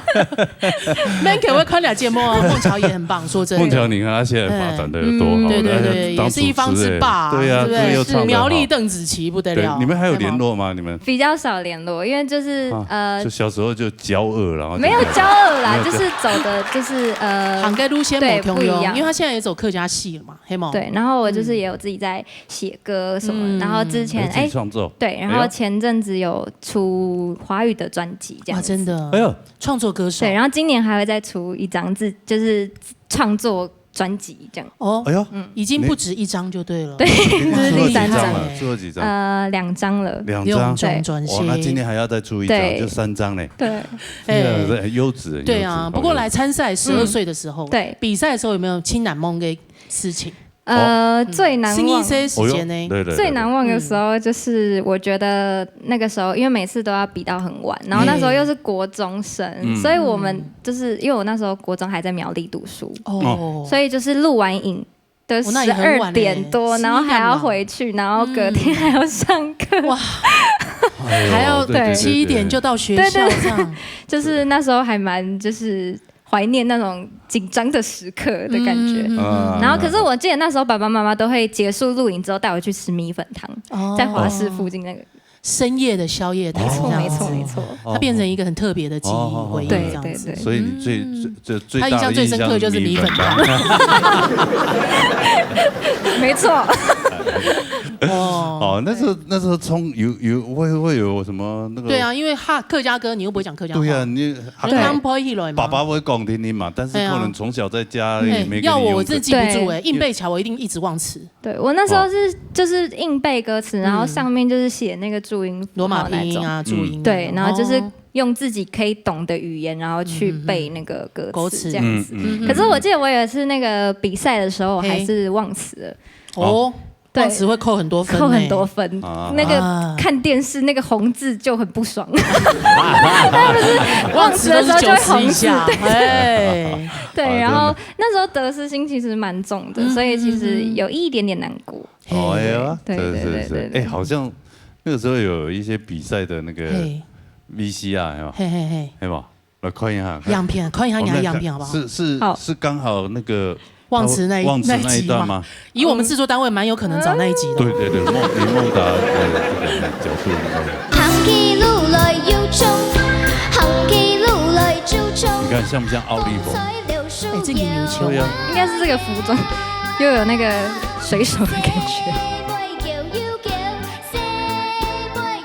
Man可不可以看了节目哦？孟乔也很棒，说真的。孟乔，你看他现在发展得有多好，嗯，对，对，对，他当主持人，也是一方之霸，对啊，对不对？这个又唱得好。苗栗邓紫棋不得了。对，你们还有联络吗？你们？比较少联络，因为就是，啊，呃，就小时候就 交恶，然后就没有交恶啦，没有交，就是走的，就是，呃，行个路线不同样，对，不一样。因为他现在也走客家戏了嘛，嘿吗？对，然后我就是也有自己在写歌什么的，嗯。然后之前，哎，自己创作。哎，对，然后前阵子有出华语的专辑这样子。哇，真的。哎呦。创作歌手。对，然后今年还会再出一张自，就是创作专辑这样。哦，哎呦，嗯。已经不止一张就对了。对，这是第三张。出了几张了？出了几张？呃，两张了。两张？两张专辑。对。哇，那今年还要再出一张，对。就三张嘞。对。哎。对啊，对，优质，对啊，优质，不过来参赛，好，优质。十二岁的时候，嗯，对。比赛的时候有没有最难忘的事情？呃，哦。最难忘，嗯，十二岁时间呢？哦哟，对，对，对，对。最难忘的时候，就是我觉得那个时候，因为每次都要比到很晚，然后那时候又是国中生，嗯。所以我们就是，因为我那时候国中还在苗栗读书，哦。所以就是录完影的哦，那也很晚欸，十二点多，然后还要回去，七点嘛。然后隔天还要上课。嗯。哇。哎呦，还要，对，对，对，对。七点就到学校，对，对。这样。就是那时候还蛮，就是怀念那种紧张的时刻的感觉。嗯，嗯，嗯，嗯。啊。然后可是我记得那时候爸爸妈妈都会结束录影之后带我去吃米粉汤，哦。在华视附近那个。深夜的宵夜档没错，这样子，没错，没错。它变成一个很特别的记忆哦回忆对这样子。对对所以你最嗯最最他印象大的最深刻就是米粉印象是米粉汤。没错。哦，哦，那时候那时候冲有有会会有什么那个？对啊，因为哈客家歌你又不会讲客家话，对啊，你你刚拍起来嘛。爸爸会讲听听嘛，但是对啊可能从小在家里哎面，要我我真的记不住哎，对硬背起来我一定一直忘词。对，我那时候是就是硬背歌词，然后上面就是写那个注音符罗马号那种。拼音啊，注音啊，对，然后就是哦用自己可以懂的语言，然后去背那个歌歌词词这样子。嗯可是我记得我有一次那个比赛的时候，我嘿还是忘词了。哦，对忘词会扣很多分呢，扣很多分。啊那个啊看电视那个红字就很不爽。忘词都是九十以下，哎，对，啊然后那时候得失心其实蛮重的，嗯所以其实有一点点难过。哦哎呀，对是是是，对对对哎，好像那个时候有一些比赛的那个嘿 V C R 有吗？嘿嘿嘿，有吗？来看一下，看样片，看一下你的我们来看样片好不好？是是好是刚好那个忘词那一忘词那一段那一集嘛吗？以我们制作单位蛮有可能找那一集的。对对对，孟李孟达的这个角度应该有。行起路來要衝，行起路來就衝。你看像不像奧利佛？哎，这李明秋对呀，应该是这个服装，又有那个水手的感觉。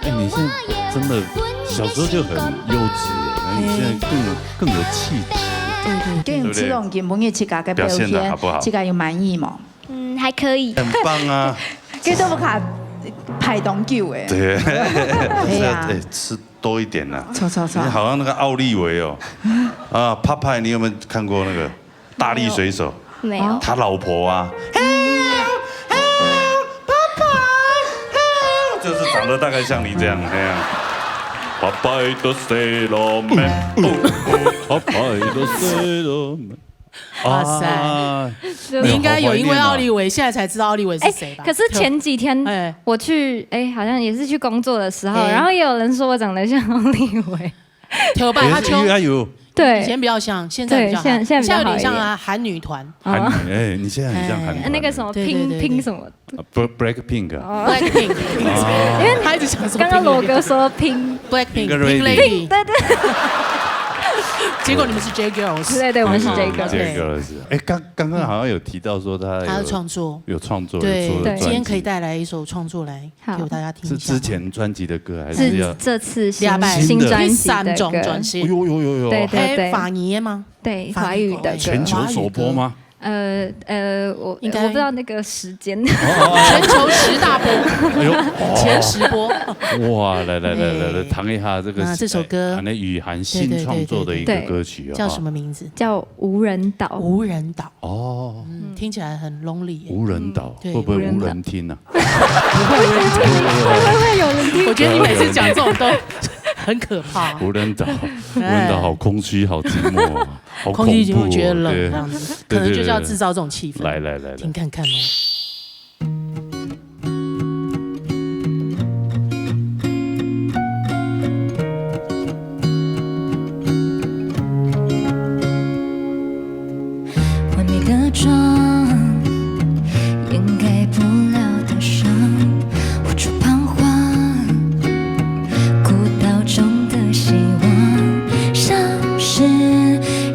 哎，你现在真的小时候就很幼稚了，那你现在更更有气质。对对对，今日子龍今晡日自家个表表现得現，好不好自家有滿意無？嗯，還可以。很棒啊！這都無卡排當久誒。对，哎呀哎，吃多一点啦。错错错你好像那个奧利维哦，啊，帕派，你有没有看过那个大力水手？沒有。他老婆啊，help help，帕派，help，就是长得大概像你这样，哎呀，帕派的西罗门，帕派的西罗门。哇塞啊，就你应该有因为奥利维，现在才知道奥利维是谁吧？可是前几天哎，我去，哎，好像也是去工作的时候，哎然后也有人说我长得像奥利维。头发他秋哎呦，对，以前比较像，现在比较好对现在现在比较现在有点像好一点啊韩女团韩女，哎，你现在很像韩团那个什么拼对对对对拼什么，啊，Black Blackpink 啊，哦， Blackpink，啊他一直想说刚刚罗哥说拼， Blackpink Pink Pink Lady Lady，结果你们是 J Girls，对对，我们是嗯 J Girls。这个是，哎，刚刚刚好像有提到说他他有创作，有创作，对有出了，今天可以专辑。带来一首创作来好给大家听一下吗。是之前专辑的歌还是是要？这次新两百新专辑第三的歌，张专辑，对对对还法语的吗？对，法华语的歌。语歌哎全球首播吗？呃呃，我应该我不知道那个时间。全球十大播，哎呦，前十播，哇，来来来来来，哎谈一下这个那这首歌哎那雨涵新创作的一个歌曲啊，叫什么名字？叫无人岛。无人岛，哦，嗯，听起来很 lonely 耶。无人岛对会不会无无人岛人听啊？会不会有人听？我觉得你每次讲这种都很可怕。无人岛，无人岛好空虚，好寂寞啊，好空气就恐怖哦会觉得冷对这样子，对可能就是要对对制造这种气氛。来来来来听，看看哦。 完美的妆，掩盖不了的伤，无处彷徨。孤岛中的希望，像是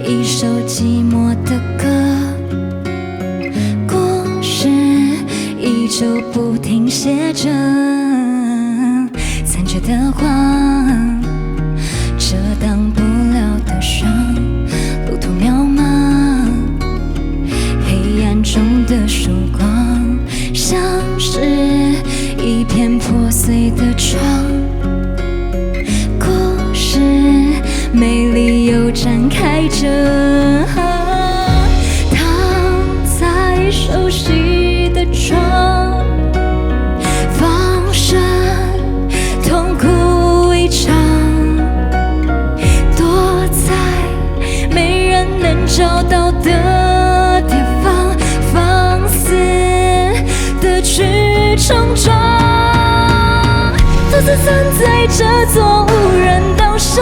一首寂寞的歌。故事依旧不停写着，残缺的光，遮挡不了的伤，路途渺茫。黑暗中的曙光，像是一片破碎的窗。故事美丽又展开着，躺在熟悉的床，放声痛哭一场，躲在没人能找到的地方，放肆的去冲撞。独自站在这座无人岛上，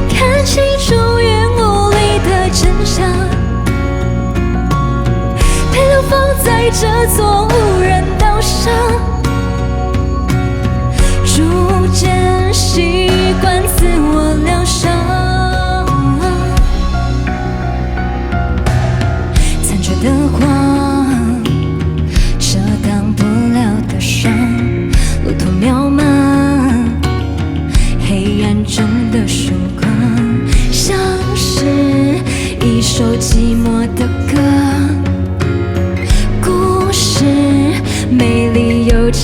看清楚烟雾里的真相。被流放在这座无人岛上，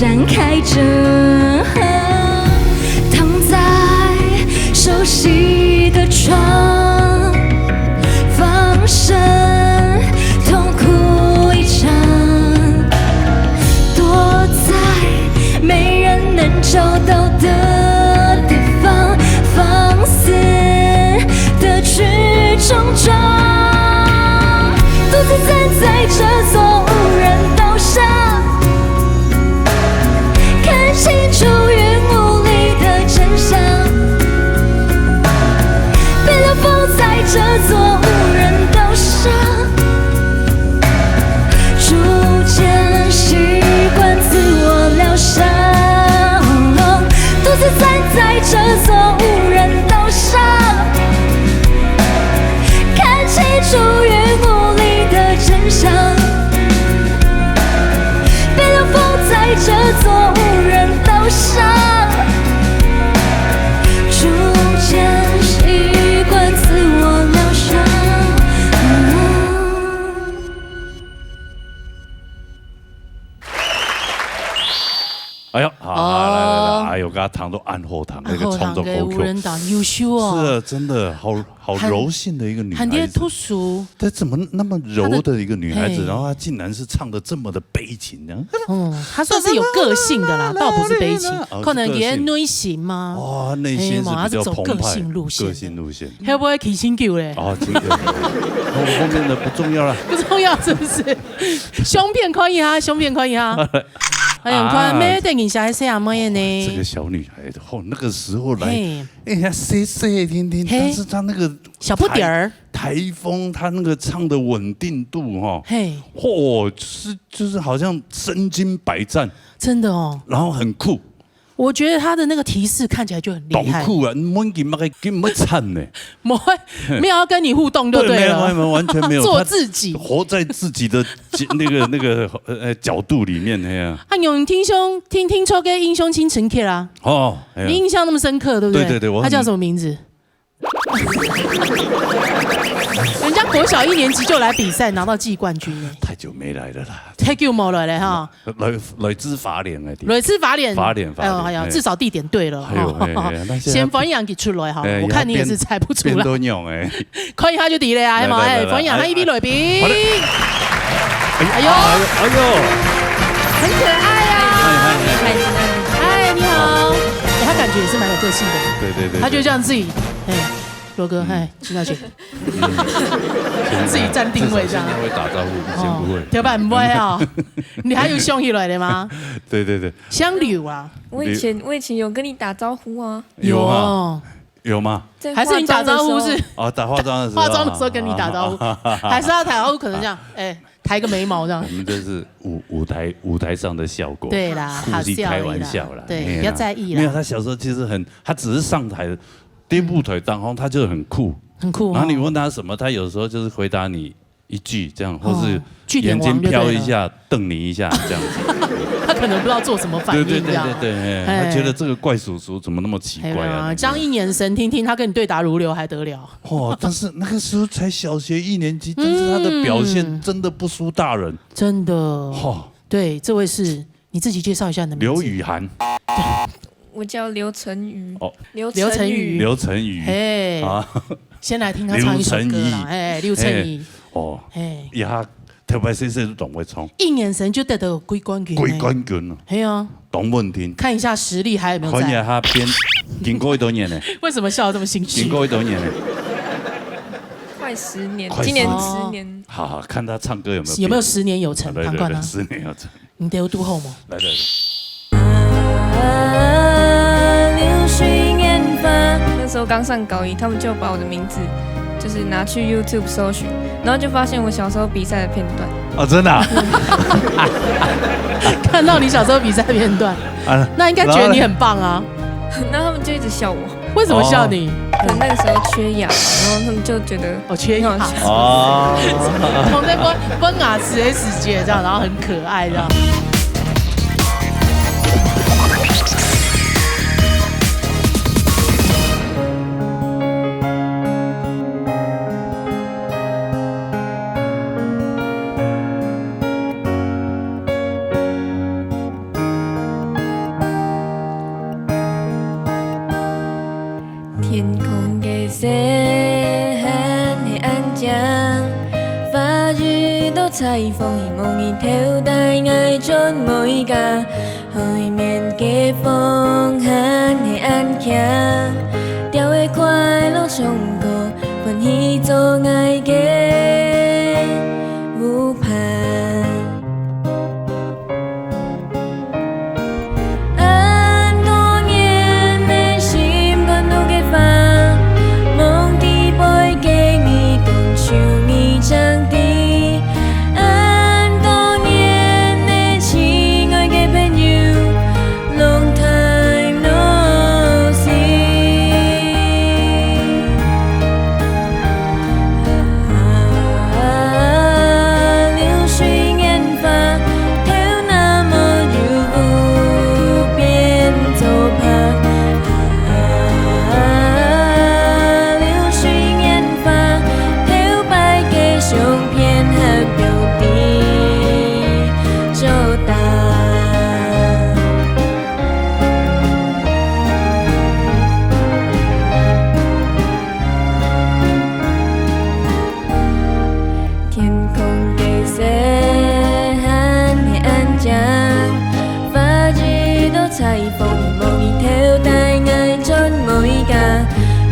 散开着，躺在熟悉的床，放声痛哭一场，躲在没人能找到的地方，放肆的去冲撞，独自站在这座无人岛上。 看清楚云雾里的真相。被冷风在这座无人岛上，逐渐习惯自我疗伤。独自站在这座无人岛上，看清楚云雾里的真相。 被冷风在这座无人岛上，逐渐习惯自我疗伤。哎呀，好，来来来，哎呦，给他糖都暗后糖，那个創作暗后糖个無人島，優秀哦。是啊，真的好好柔性的一个女孩子。很特殊。她怎么那么柔的一个女孩子，嘿然后她竟然是唱的这么的悲情呢？嗯，她算是有个性的啦，倒不是悲情哦，可能也是个性內心嘛。哦，内心是比较澎湃，哎嘛她是走个性路线的个性路线。会不会提醒久嘞？哦，真的，后后面的不重要了。不重要是不是？相片可以啊，相片可以啊。哎呀，你看，啊没等一下还是阿妹呢。这个小女孩，哦，那个时候来，嘿，哎呀，谁谁天天，嘿但是她那个小不点儿，台风，她那个唱的稳定度哈，嘿，嚯，就是就是好像身经百战，真的哦。然后很酷，我觉得她的那个提示看起来就很厉害。懂酷啊，你们给那个给没惨呢，没没有要跟你互动就对，没有没有了。没有，完全没有，做她自己。活在自己的那个那个呃角度里面那样。啊，你听兄听听秋哥印象真深刻啊，哦，哎呀你印象那么深刻，对不对？对对对我很他叫什么名字？人家国小一年级就来比赛，拿到季冠军呢。太久没来了啦，太久没来了哈。来来自法联哎，来自法联，法联法联哎呦，哎呀，哎至少地点对了。哎呦哎哎那现在先翻译给出来哈，哎我看你也是猜不出来。变多样哎，可以，他就提了啊，哎妈，来来来哎，翻译来他一比来宾。哎呦，哎呦，很可爱啊！哎哎哎哎，你好。哎，他感觉也是蛮有个性的，对对对，他就这样自己，哎，罗哥，哎，进下去，自己站定位这样至少现在会打招呼，以前不会。哦，跳板不会啊？你还有凶起来的吗？对对对，相柳啊，我以前我以前有跟你打招呼啊，有啊哦，有吗？在还是你打招呼是化妆的时候哦，打化妆的时候，化妆的时候跟你打招呼，还是他打招呼可能这样，哎，抬个眉毛这样我。们这是舞舞台舞台上的效果，对啦，故意开玩笑啦，好笑而已啦对，哎呀不要在意啦没有，他小时候其实很，他只是上台的第一步腿当中，他就很酷。很酷哦。然后你问他什么，他有时候就是回答你一句这样，或是哦句点眼睛王就对了飘一下，瞪你一下这样子。他可能不知道做什么反应，对对对这样对对，哎哎他觉得这个怪叔叔怎么那么奇怪啊？哎呀这样一眼神听听，他跟你对答如流还得了？哦，但是那个时候才小学一年级，但是他的表现嗯真的不输大人。真的，哦，对，这位是你自己介绍一下你的名字。刘雨涵，我叫刘晨宇，哦刘刘晨宇宇，刘晨宇哎，啊，先来听他唱一首歌刘晨宇啦，哎，刘晨宇，哦，哎，呀，特别是是董伟聪，一眼神就得到季冠军呢，归冠军了，哎呀，董文婷。看一下实力还有没有在？看一下他边经过一多年呢，为什么笑得这么心虚经？过一多年呢，快十年，快今年十年十年，好好看他唱歌有没有有没有变十年有成？啊对看看啊，对对，十年有成。你得有多好吗？来来来，流水年华。那时候刚上高一，他们就把我的名字就是拿去 YouTube 搜寻，然后就发现我小时候比赛的片段。哦，真的啊，看到你小时候比赛片段，啊，那应该觉得你很棒啊。那他们就一直笑我，为什么笑你？可能那个时候缺氧，然后他们就觉得哦，缺氧很好。笑。哦，从那分分牙齿的时节这样，然后很可爱这样。天空个星還係恁靚，花雨都採訪，希望你偷帶𠊎轉每家。海面个風還係恁輕，鳥仔快樂唱歌，歡喜做𠊎个舞伴。 恁多年个心肝肚个花，望底背个你講出你正知。恁多年个親愛个朋友，long time no see。 流水年華，頭那無憂，無變做白。流水年華，頭擺个相片還放在桌頂。 天空个星還係恁靚，花兒都採訪，望你偷帶𠊎轉每家。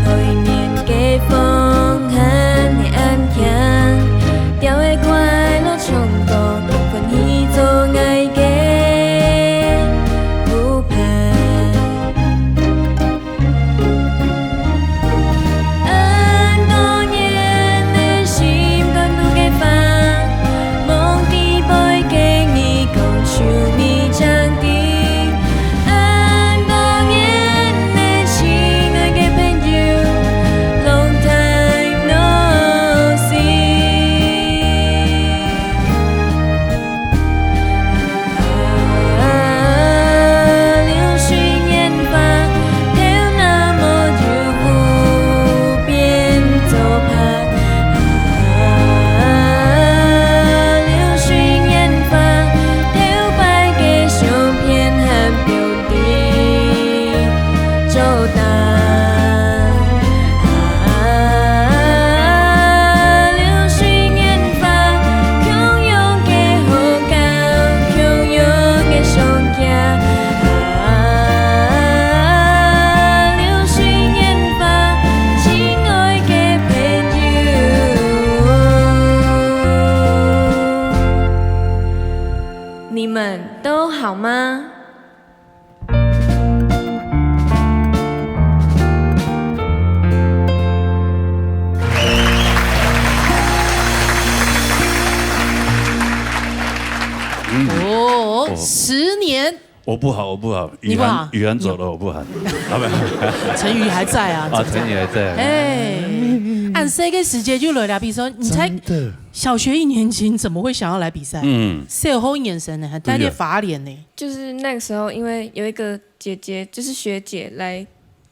海面个風還係恁輕，鳥仔快樂唱歌，歡喜做𠊎个舞伴。 恁多年个心肝肚个花，望底背个你講出你正知。恁多年个親愛个朋友，long time no see。 流水年華，頭那無憂，無變做白。流水年華，頭擺个相片還放在 桌頂。啊，流水年華，共樣个好搞，共樣个相見。啊，流水年華，親愛个朋友。你們都好嗎？ 哦，哦。十年。我不好，我不好。你不好。雨涵，雨涵走了，我不好。啊，沒有。陳宇還在啊，啊，正在。陳宇還在啊。哎，恁細个時節就來了，比如說，你才真的。小學一年級，你怎麼會想要來比賽？嗯。小學一年生呢，還戴著花蓮呢。對呀。就是那個時候，因為有一個姐姐，就是學姐來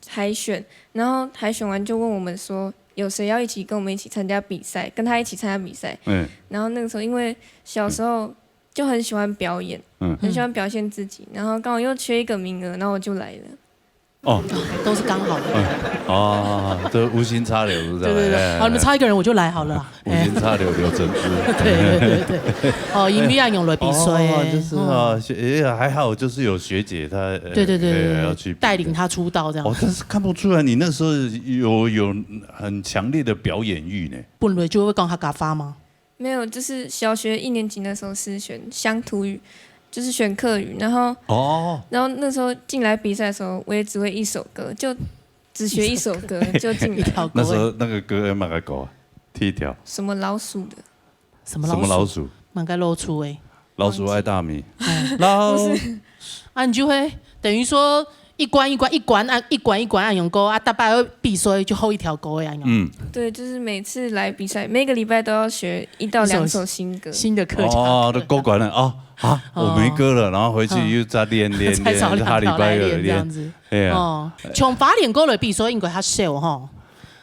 海選，然後海選完就問我們說，有誰要一起跟我們一起參加比賽，跟她一起參加比賽。嗯。然後那個時候因為小時候就很喜歡表演，嗯。很喜歡表現自己，然後剛好又缺一個名額，然後我就來了。哦。都是剛好的。嗯，哦，這無心插柳，是不是？對，對，對。哎，好，你們差一個人，我就來好了啦。無心插柳，哎。柳橙汁。對，對，對，對。哦，因為恁樣來比賽，哦，就是，嗯。哦，學，哎呀，還好，就是有學姐她，呃，對，對，對，對，對，要去比。帶領她出道這樣。哦，但是看不出來，你那時候有，有很強烈的表演慾呢。本來就會講客家話嗎？沒有，就是小學一年級那時候是選鄉土語，就是選客語，然後，哦。然後那時候進來比賽的時候，我也只會一首歌，就只學一首歌就進來。一條歌而已。那時候那個歌要哪個歌啊？第一條。什麼老鼠的？什麼老鼠？什麼老鼠？哪個老鼠欸？老鼠愛大米。哎。老，不是。啊，你就會等於說一關一關，一關啊，一關一關啊，用歌啊，大家會比賽就吼一條歌的啊，用。嗯。對，就是每次來比賽，每個禮拜都要學一到兩首新歌。一首新，新的客家歌。哦，都過關了，哦，啊，哦。我沒歌了，然後回去又再練，練，再找練，下禮拜又練。兩條來練這樣子。哎呀。哦，像花蓮歌來比賽應該較少吼。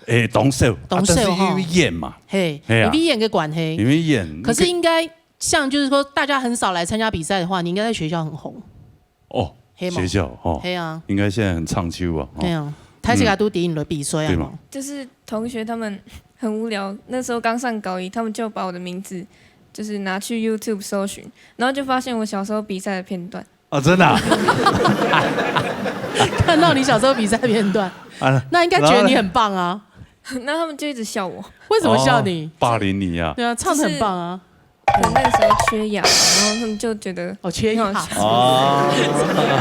哎，當少，當少吼。啊，但是因為演嘛。嘿，嘿啊。因為演的關係。因為演，可是應該像就是說大家很少來參加比賽的話，你應該在學校很紅。哦，嘿嘛。學校，哦。嘿啊。應該現在很暢銷啊，哦。嘿啊。大家都知你來比賽啊，對嘛？就是同学他们很无聊，那时候刚上高一，他们就把我的名字就是拿去 YouTube 搜寻，然后就发现我小时候比赛的片段。啊，真的啊？看到你小时候比赛片段，啊，那应该觉得你很棒啊。然后呢？那他们就一直笑我。为什么笑你？哦，霸凌你啊？对啊，唱的很棒啊。可能那个时候缺氧，然后他们就觉得哦，缺氧。哦，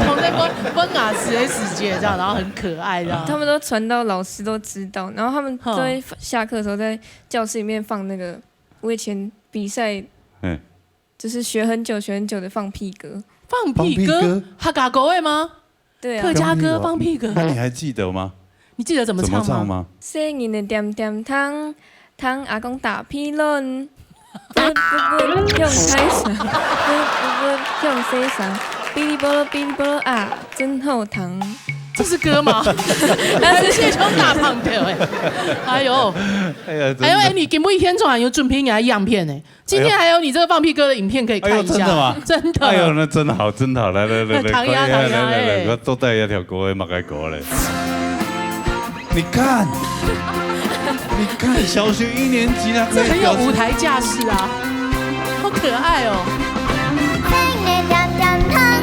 同在分分啊，时时节这样，然后很可爱这样。他们都传到老师都知道，然后他们都会下课的时候在教室里面放那个我以前比赛，嗯，就是学很久学很久的放屁歌。放屁歌？放屁歌？客家歌的吗？对啊。客家歌放屁歌？那你还记得吗？你记得怎么唱吗？怎么唱吗？細人个点点糖，糖阿公打屁卵，噗噗噗，向大声，噗噗噗，向细声，哔哩啵哩，哔哩啵哩啊，真好糖。这是歌吗？但是谢兄打棒球哎，哎呦，哎呀，哎呦，哎，你今晡日现场还有准备你的样片呢。 今天还有你这个放屁哥的影片可以看一下。哎呦，真的吗？真的。哎呦，那真好，真好，来来来来，唐雅，快点，唐雅，来来来，哎。我做带一条歌，马该歌嘞。你看，你看，小学一年级了，这很有舞台架势啊，好可爱哦。你看，你看，你看，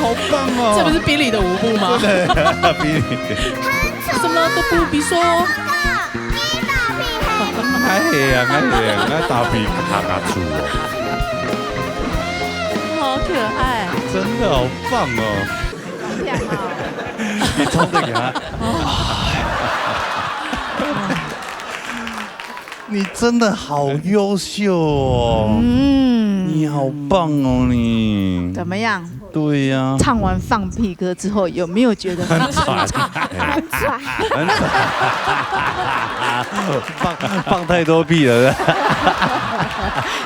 好棒哦！这不是 Billy 的舞步吗？真的，Billy。什么都不必说。哎呀，哎呀，那大皮卡卡猪哦。好可爱。真的好棒哦。你唱这个啊？你真的好优秀哦。嗯。你好棒哦，你。怎么样？ 对呀。唱完放屁歌之后，有没有觉得很喘？很喘。很喘。放放太多屁了。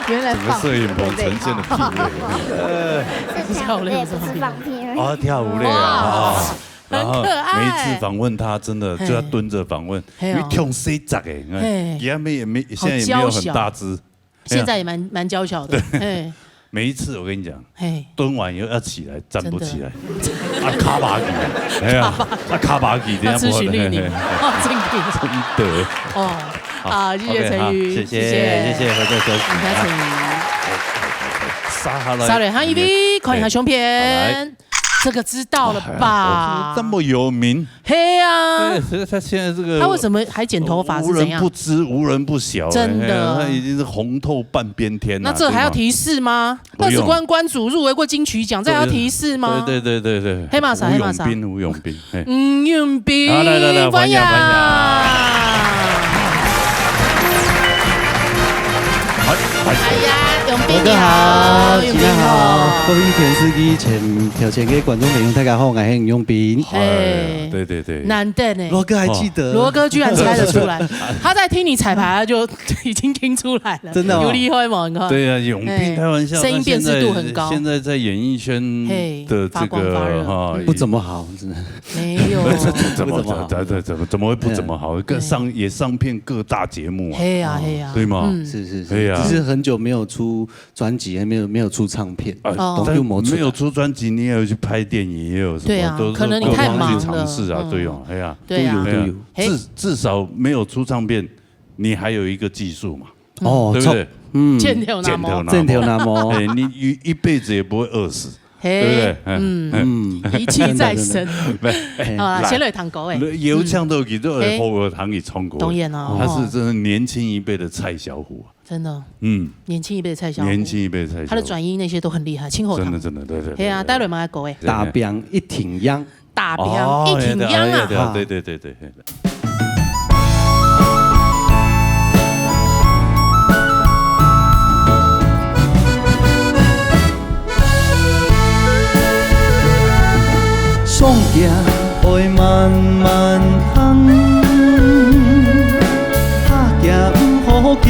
原来放屁都累。整个摄影棚呈现的屁味。是跳舞累，不是放屁味。哦，跳舞累啊。哦。然后很可爱。每一次访问他，真的就要蹲着访问，嘿。因为跳谁着哎，你看，嘿。他们也没现在也没有很大只。现在也蛮蛮娇小的，哎，每一次我跟你讲，嘿，蹲完以后要起来，站不起来，啊，卡巴吉，哎呀，啊，卡巴吉，等下不好要吃循利宁，嘿嘿哦，真的，真的。哦，啊，谢谢陈宇，谢谢谢谢何教授，感谢陈宇，撒下来，撒下来，还有一位，看一下相片，这个知道了吧？这么有名，嘿啊，对，他现在这个他为什么还剪头发是怎样？无人不知，无人不晓，真的，他已经是红透半边天了。那这还要提示吗？二十关关主入围过金曲奖，这还要提示吗？对对对对对，黑马啥？黑马啥？吴永斌，吴永斌，吴永斌，来来来，欢迎欢迎。哎呀，永斌你好，大家好，各位电视机前、屏前个观众朋友，大家好，我是吴永斌。哎，对对对，难得呢，罗哥还记得，罗哥居然猜得出来，他在听你彩排，他就已经听出来了，真的哦，有厉害吗？你看，对啊，永斌开玩笑，声音辨识度很高，现在在演艺圈的这个哈不怎么好，真的。没有，怎么怎么怎么怎么会不怎么好？各上也上片各大节目啊，嘿呀嘿呀，对吗？是是是，只是很久没有出专辑，还没有没有出唱片，啊，没有出专辑，你也有去拍电影，也有什么，对啊，可能你太忙了，尝试啊，对哦，哎呀，对啊，都有都有，至至少没有出唱片，你还有一个技术嘛，哦，对不对？嗯，剪头那么，剪头那么，哎，你一一辈子也不会饿死。对不对？嗯嗯，一气再生。好啦，先来唱歌哎，有唱到几多好好听个唱歌，当然哦，他是真的年轻一辈的蔡小虎，真的，嗯，年轻一辈的蔡小虎，年轻一辈的蔡小虎，他的转音那些都很厉害，清喉，真的真的对对，对啊，待会嘛要歌哎，打表一挺样，打表一挺样啊，对对对对对。 双脚愛慢慢行，拍行毋好緊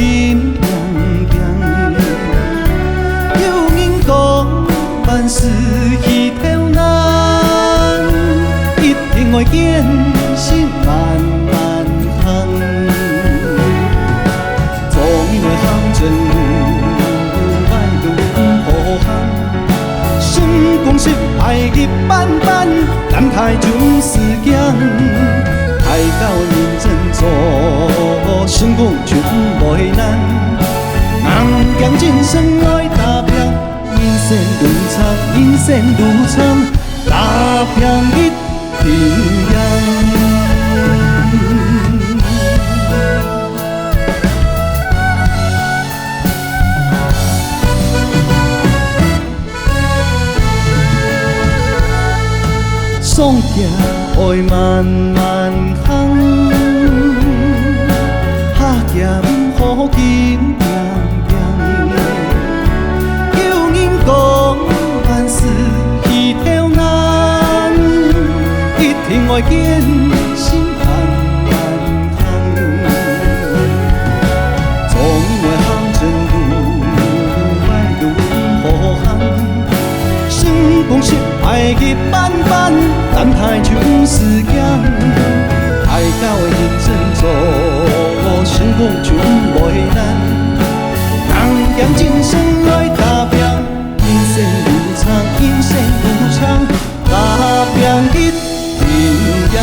行行。有人講，萬事起頭難，一定愛堅持慢大眾世間，大家認真做，成功就毋會難。人驚精神來打拚，人生路長，人生路長，打拚一定贏。 上行愛慢慢行，下行毋好緊行行。有人講萬事起頭難，一定愛堅心慢慢 總愛行前路，歹路毋好行。成功失敗一半半，但大眾世間，大家愛認真做，成功就毋會難。人驚精神來打拚，人生路長，人生路長， 打拚一定贏。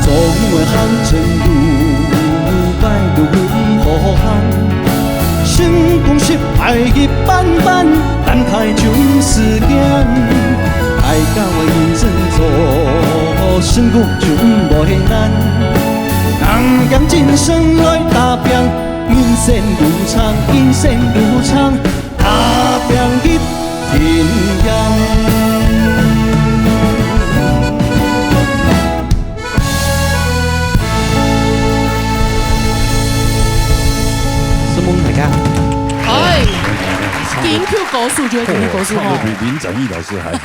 總愛行前路，歹路毋好行。成功失敗一半半，但大眾世間，大家愛認真做，成功就毋會難。人驚精神來打拚，人生路長，人生路長， 打拚一定贏。承蒙大家。哎，金曲歌手就係金曲歌手吼。唱得比林展翼老師還好。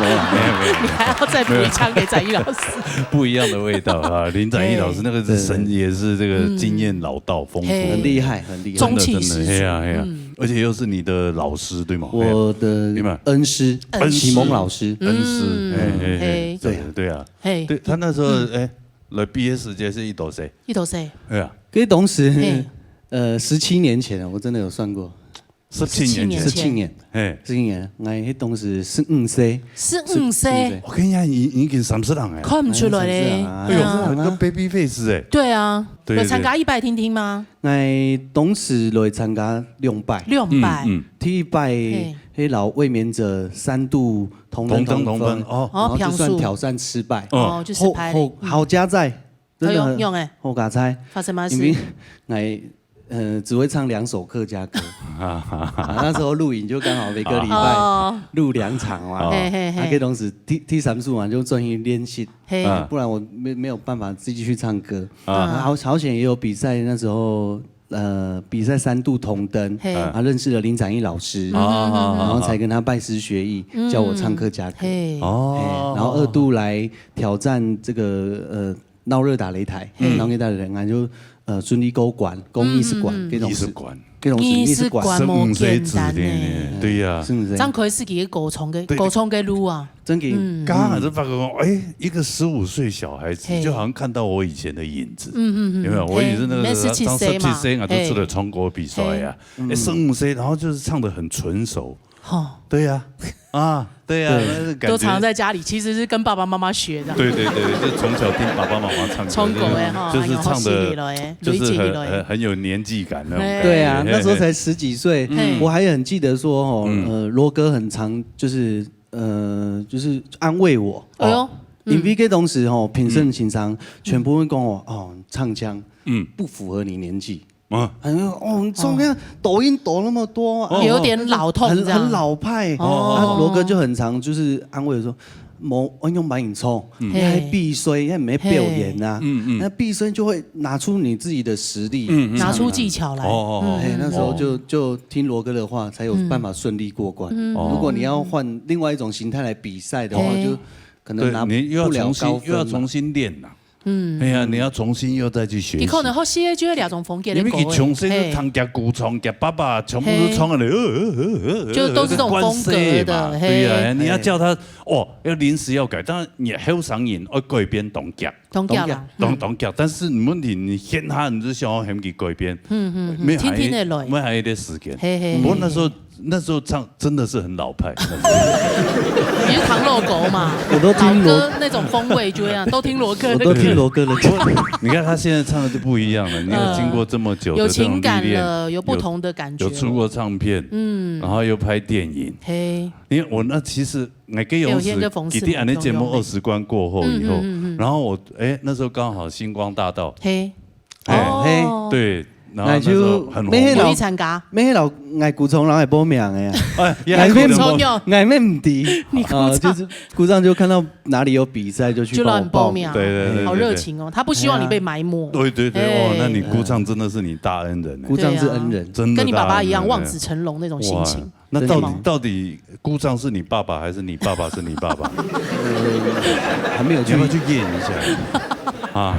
沒有，沒有，沒有。你還要再補一槍給展翼老師。不一樣的味道啊，林展翼老師那個是深，對。也是這個經驗老道豐富。嗯。很厲害，很厲害。中氣十足。真的，真的，嘿啊，嘿啊。嗯。 而且又是你的老師，對嗎？我的恩師，恩師。啟蒙老師。恩師，嗯，嘿，嘿，嘿，嘿。對，對啊。嘿。對，他那時候，嗯。哎，來畢業時間是幾多歲？幾多歲？對啊。該當時，嘿。呃，十七年前啊，我真的有算過。十七年前。十七年。十七年。嘿。十七年，𠊎該當時十五歲。十五歲。十五歲。我跟你講，你，你已經三十人欸。看毋出來咧。哎呀，三十人啊。哎呦，那baby face欸。對啊。對，對。有參加一百定定嗎？ 𠊎當時來參加兩擺。兩擺。嗯，嗯。第一擺，嘿。該老衛冕者三度同燈同分，同燈同分，哦。然後就算挑戰失敗。哦。哦，就失敗了。好，好，好佳哉，真的很，哎呦，用欸。好佳哉。發生麼事？因為𠊎，呃，只會唱兩首客家歌。啊，那時候錄影就剛好每個禮拜哦。錄兩場嘛。哦。嘿，嘿，嘿。啊，該當時第，第三首嘛，就專心練習。 嘿。啊。不然我沒，沒有辦法自己去唱歌。啊。啊，好，好險也有比賽，那時候，呃，比賽三度同燈，嘿。啊，認識了林展翼老師，啊，啊，啊，啊。然後才跟他拜師學藝，嗯。教我唱客家歌。嘿。哦。嘿，然後二度來挑戰這個，呃，鬧熱打擂台，嘿。鬧熱打擂台，就，呃，順利過關，過二十關，嗯，嗯，嗯。該當時，二十關。該當時二十關。二十關無簡單呢。十五歲子弟呢，對呀。十五歲。這樣開始佢个歌唱个，對。歌唱个路啊。 真个。嗯。剛剛還是發覺說，哎，一個十五歲小孩子，嘿。就好像看到我以前的影子，嗯，嗯，嗯。有沒有？我也是那個嘿，當時十七歲嘛。十七歲啊，就出來唱歌比賽啊。嘿。哎，十五歲，然後就是唱得很純熟。吼。對呀，啊，對呀，對。那個感覺。都常在家裡，其實是跟爸爸媽媽學的。對，對，對，就從小聽爸爸媽媽唱歌，唱歌的哈，就是，就是唱得，哎呦，好細膩了，哎，就是很，累積了，哎。很，很有年紀感那種感覺。嘿。對啊，那時候才十幾歲，嘿。我還很記得說，哦，嗯。呃，羅哥很常就是 呃，就是安慰我。哎呦，哦，嗯。因為該當時吼，評審先生全部會講我，哦，唱腔，嗯。不符合你年紀。啊。哎呦，哦，你唱歌抖音抖那麼多啊，哦。有點老套這樣。很，很老派。哦。啊，羅哥就很常就是安慰我說，無，我用白影衝，嗯。你還必須，你還沒表演啊。嘿。嗯，嗯。那必須就會拿出你自己的實力。嗯，嗯。拿出技巧來。哦，哦，哦。嗯。哎，那時候就，哦。就聽羅哥的話，才有辦法順利過關。嗯。哦。如果你要換另外一種形態來比賽的話，嘿。就可能拿不了高分嘛。對，你又要重新，又要重新練啦。嗯。哎呀，你要重新又再去学习。你可能好些就会两种风格的歌欸。因为佢从小就唱佢古唱，佢爸爸全部都唱的，嘿。呃，呃，呃，呃，就都是这种风格的，关西嘛，嘿。对呀，你要叫他，哦，要临时要改，当然你后生人要改变当遽。当遽啦，当，嗯。当遽，但是问题你现在你就想要喊佢改变，嗯，嗯，嗯，没还，天天的来。没还有一点时间。嘿，嘿，不过那时候，嘿。那时候唱真的是很老派，那时候。你是唐老狗嘛？我都听罗老歌那种风味就会啊，都听罗哥的歌。我都听罗哥的歌。你看他现在唱的就不一样了，你有经过这么久的这种历练，嗯。有情感了，有不同的感觉了。有，有出过唱片，嗯。然后又拍电影。嘿。你看我那其实，哎，给勇士，哎，有些歌风是其实俺的节目蛮重要的。二十关过后以后，嗯，嗯，嗯，嗯。然后我，哎，那时候刚好星光大道，嘿。哎，哦。嘿。对，然后那时候很红。没有去参加。没有，哎，古装人会报名的啊。哎，也还可能报名。古装哟。俺们唔知。你古装。啊，就是古装就看到哪里有比赛就去帮我报名。就乱报名。对，对，对，好热情哦，对。他不希望你被埋没。对，对，对，哦，哎。那你古装真的是你大恩人呢。古装是恩人。哎呀。真的大恩人呢。跟你爸爸一样，望子成龙那种心情。哇，那到底，真的吗？到底古装是你爸爸还是你爸爸是你爸爸？呃，还没有去。你要不要去验一下？啊。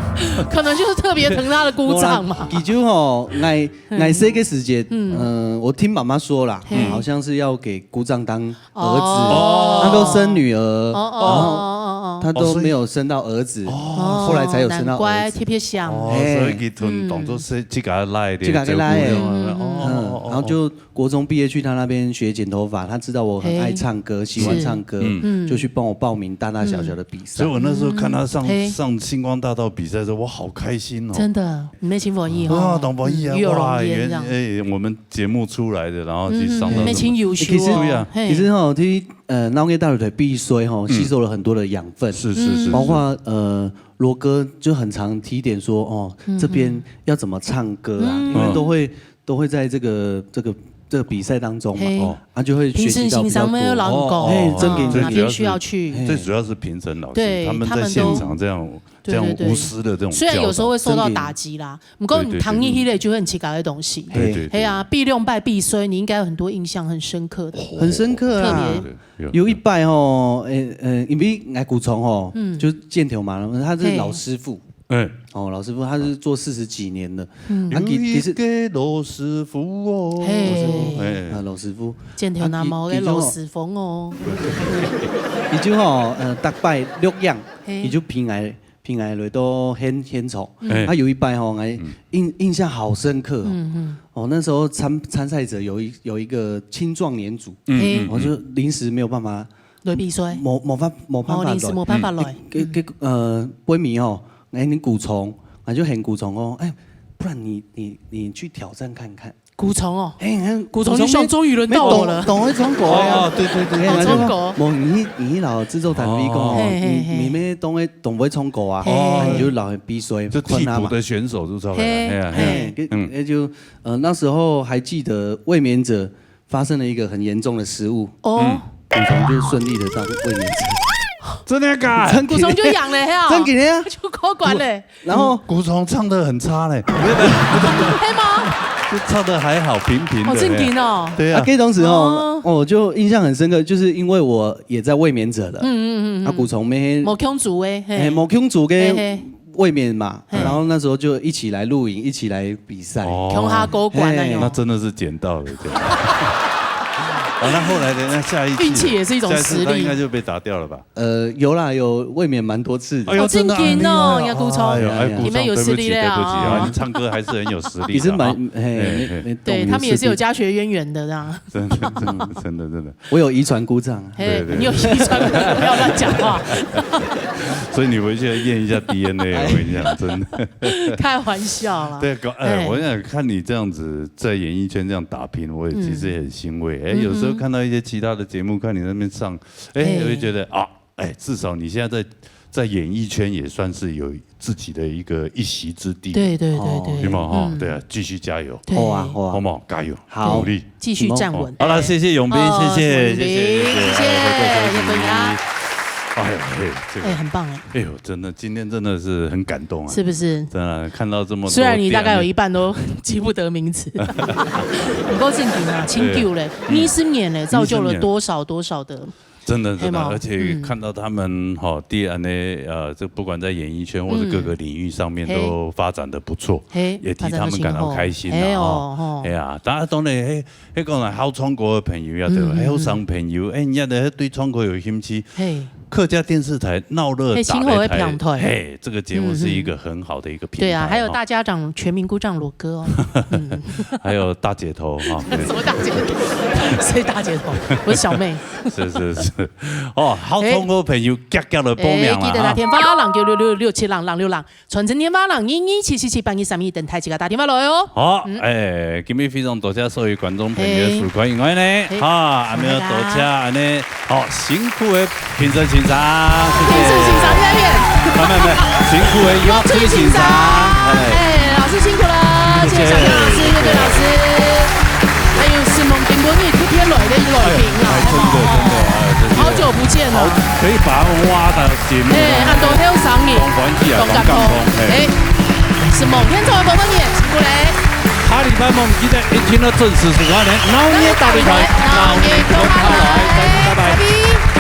可能就是特别疼他的姑丈嘛。有啦，其实吼，俺，嗯。俺細个時节，嗯。嗯，我听妈妈说啦，嘿。好像是要给姑丈当儿子，哦。她都生女儿，哦，哦，然后哦，哦，哦。她都没有生到儿子，哦，所以，哦。后来才有生到儿子。难怪特别想。哦，哎。所以佢同，嗯。当作是自家个倈仔，自家个倈仔。照顾了，嗯，嗯，嗯，嗯。哦，哦，哦，哦。嗯，然后就国中毕业去他那边学剪头发，他知道我很爱唱歌，嘿。喜欢唱歌，是。嗯。嗯。就去帮我报名大大小小的比赛。所以我那时候看他上，嗯。嘿。上星光大道比赛的时候，我好开心哦。真的，你没听过意哦。啊，懂不意啊？嗯，有容颜这样。哇，原，哎，我们节目出来的，然后去上到这么，嗯，没听有趣哦。其实，对啊。嘿。其实吼，其实，呃，闹热大舞台必须吼，嗯。吸收了很多的养分。是，是，是，是。包括，呃，罗哥就很常提点说，哦，嗯，这边要怎么唱歌啊？嗯。因为都会，都会在这个，这个，这个比赛当中嘛，嘿。哦，啊，就会学习到比较多。评审先生要让讲，哦，嘿，真的，哦，真的。那必须要去。最主要是，最主要是评审老师，对，他们在现场这样，他们都，这样无私的这种教导。对，对，对。虽然有时候会受到打击啦，真的。不过你弹进去了就会很奇怪的东西。对，对，对。嘿啊，必亮拜必衰，你应该有很多印象很深刻的。很深刻啊。特别。对，对，有。有一摆吼，诶，呃，因为俺古虫吼，嗯。就是建条嘛，他是老师傅。嘿。 哎。哦，老师傅他是做四十几年的。嗯。啊，其，其实有一个老师傅哦。嘿。老师傅，哎。啊，老师傅。剪头那毛个老师傅哦。啊，佢就，佢就吼，呃，逐擺錄影，嘿。佢就陪𠊎，陪𠊎來到現，現場。嗯。哎。啊，有一擺吼，𠊎印，嗯。印象好深刻哦。嗯，嗯。哦，那時候參，參賽者有一，有一個青壯年組，嗯，嘿。嗯，嗯。我就臨時沒有辦法 來比賽。無，無法，無辦法來。哦，臨時無辦法來。嗯。結，結，呃，尾尾吼，𠊎恁古蟲，𠊎就喊古蟲哦，哎，不然你，你，你去挑戰看看。古蟲哦。哎，你看，古蟲就想，古蟲沒，終於輪到我了。沒懂，懂會唱歌呀。哦，對，對，對，對，哎，對。唱歌。無，你，你老製作單位講哦，哦。嘿，嘿，嘿。你，你們都會，都會唱歌啊，嘿。啊，你就來比賽，就替補的選手就出來了，看他嘛。嘿，哎呀，嘿。哎，嗯。就，呃，那時候還記得衛冕者 發生了一個很嚴重的失誤。哦。嗯。古蟲就順利地當衛冕者。真的假的？真的。古蟲就贏了，嘿哦。真的啊。就過關了。然後古蟲唱得很差嘞。嘿嗎？就唱得還好，平平的。好正經哦。對啊。啊，該當時哦，哦。我就印象很深刻，就是因為我也在衛冕者了。嗯，嗯，嗯，嗯。啊，古蟲沒，無共組的，嘿。哎，無共組的，嘿，嘿。 衛冕嘛，嘿。然後那時候就一起來錄影，一起來比賽。哦。共下過關啊，嘿。喲。那真的是撿到了，這樣。啊，那後來呢？那下一季，運氣也是一種實力。下一次他應該就被打掉了吧？呃，有啦，有衛冕蠻多次的。哎喲，哦，真的啊，正經哦，很厲害。人家古蟲。哎喲，哎，你們有實力了哦。古蟲，對不起，對不起啊，你唱歌還是很有實力的啊。你是蠻，嘿，嘿，嘿。沒，沒動，對，他們也是有家學淵源的，這樣。真的，真的，真的，真的。 我有遺傳姑丈啊。嘿，對，對。你有遺傳，不要亂講話。所以你回去要驗一下DNA，我跟你講，真的。開玩笑啦。對，搞，哎，嘿。我想看你這樣子在演藝圈這樣打拼，我也其實也很欣慰。嗯。哎，有時候看到一些其他的節目，看你在那邊唱，哎，嘿。我會覺得啊，哎，至少你現在在，在演藝圈也算是有自己的一個一席之地。對，對，對，哦。對。對嗎？哈，嗯。對啊，繼續加油。對。好啊，好啊。好不好？加油。 好。努力。繼續站穩。好了，謝謝永斌，哦，謝謝，謝謝，謝謝，謝謝，謝謝，謝謝。哎，謝謝。哎呀，嘿，這個，哎，很棒哎。哎喲，真的，今天真的是很感動啊。是不是？真的，看到這麼多，雖然你大概有一半都記不得名字，不過正經啊，真久了，對。嗯。二十年了，造就了多少多少的真的，真的，嘿嘛，而且看到他们，嗯。吼，第二呢，呃，这不管在演艺圈或是各个领域上面嗯。嘿。都发展得不错，嘿，也替他们感到开心啊，发展得真好。嘿哦，吼。吼。哎呀，大家都呢，嘿，嘿，讲了好唱歌的朋友呀，对吧？嗯，嗯，嗯。嘿，好唱朋友，哎，人家的对唱歌有兴趣。嘿。客家电视台闹热打擂台，嘿，新歌的平台。嘿，这个节目是一个很好的一个平台，嗯，嗯。对啊，还有哈。大家长全民歌唱 歌哦。嗯。还有大姐头哈。什么大姐头？谁大姐头？我是小妹。是，是，是。哦，好，哎。通过朋友，遽遽來報名啦，哎，記得打電話，哈。零九六六六七零零六零，傳真電話，零二二七七七八二三二，等待自家打電話來哦。好，嗯。哎，今日非常多謝所有觀眾朋友的收看，嘿。以外呢，嘿。哈，还没有多谢，哎呀。恁呢，好，辛苦的评审先生，谢谢。评审先生在那边。没，没，没，辛苦的乐队先生，乐队先生。哎。哎，老师辛苦了，谢谢小田老师、谢谢。乐队老师。还有沈梦今晡日特别来的来宾啊，哎，哎，真的，好不好？真的，哎，真的。好久不见了。好，可以把他们挖到节目上。哎，恁多后生人，当欢喜啊，当感动。当感动，哎。哎，沈梦，天朝的朋友，辛苦嘞。下礼拜我们记得一定要准时收看呢，闹热打擂台，闹热共下来，拜拜。拜拜。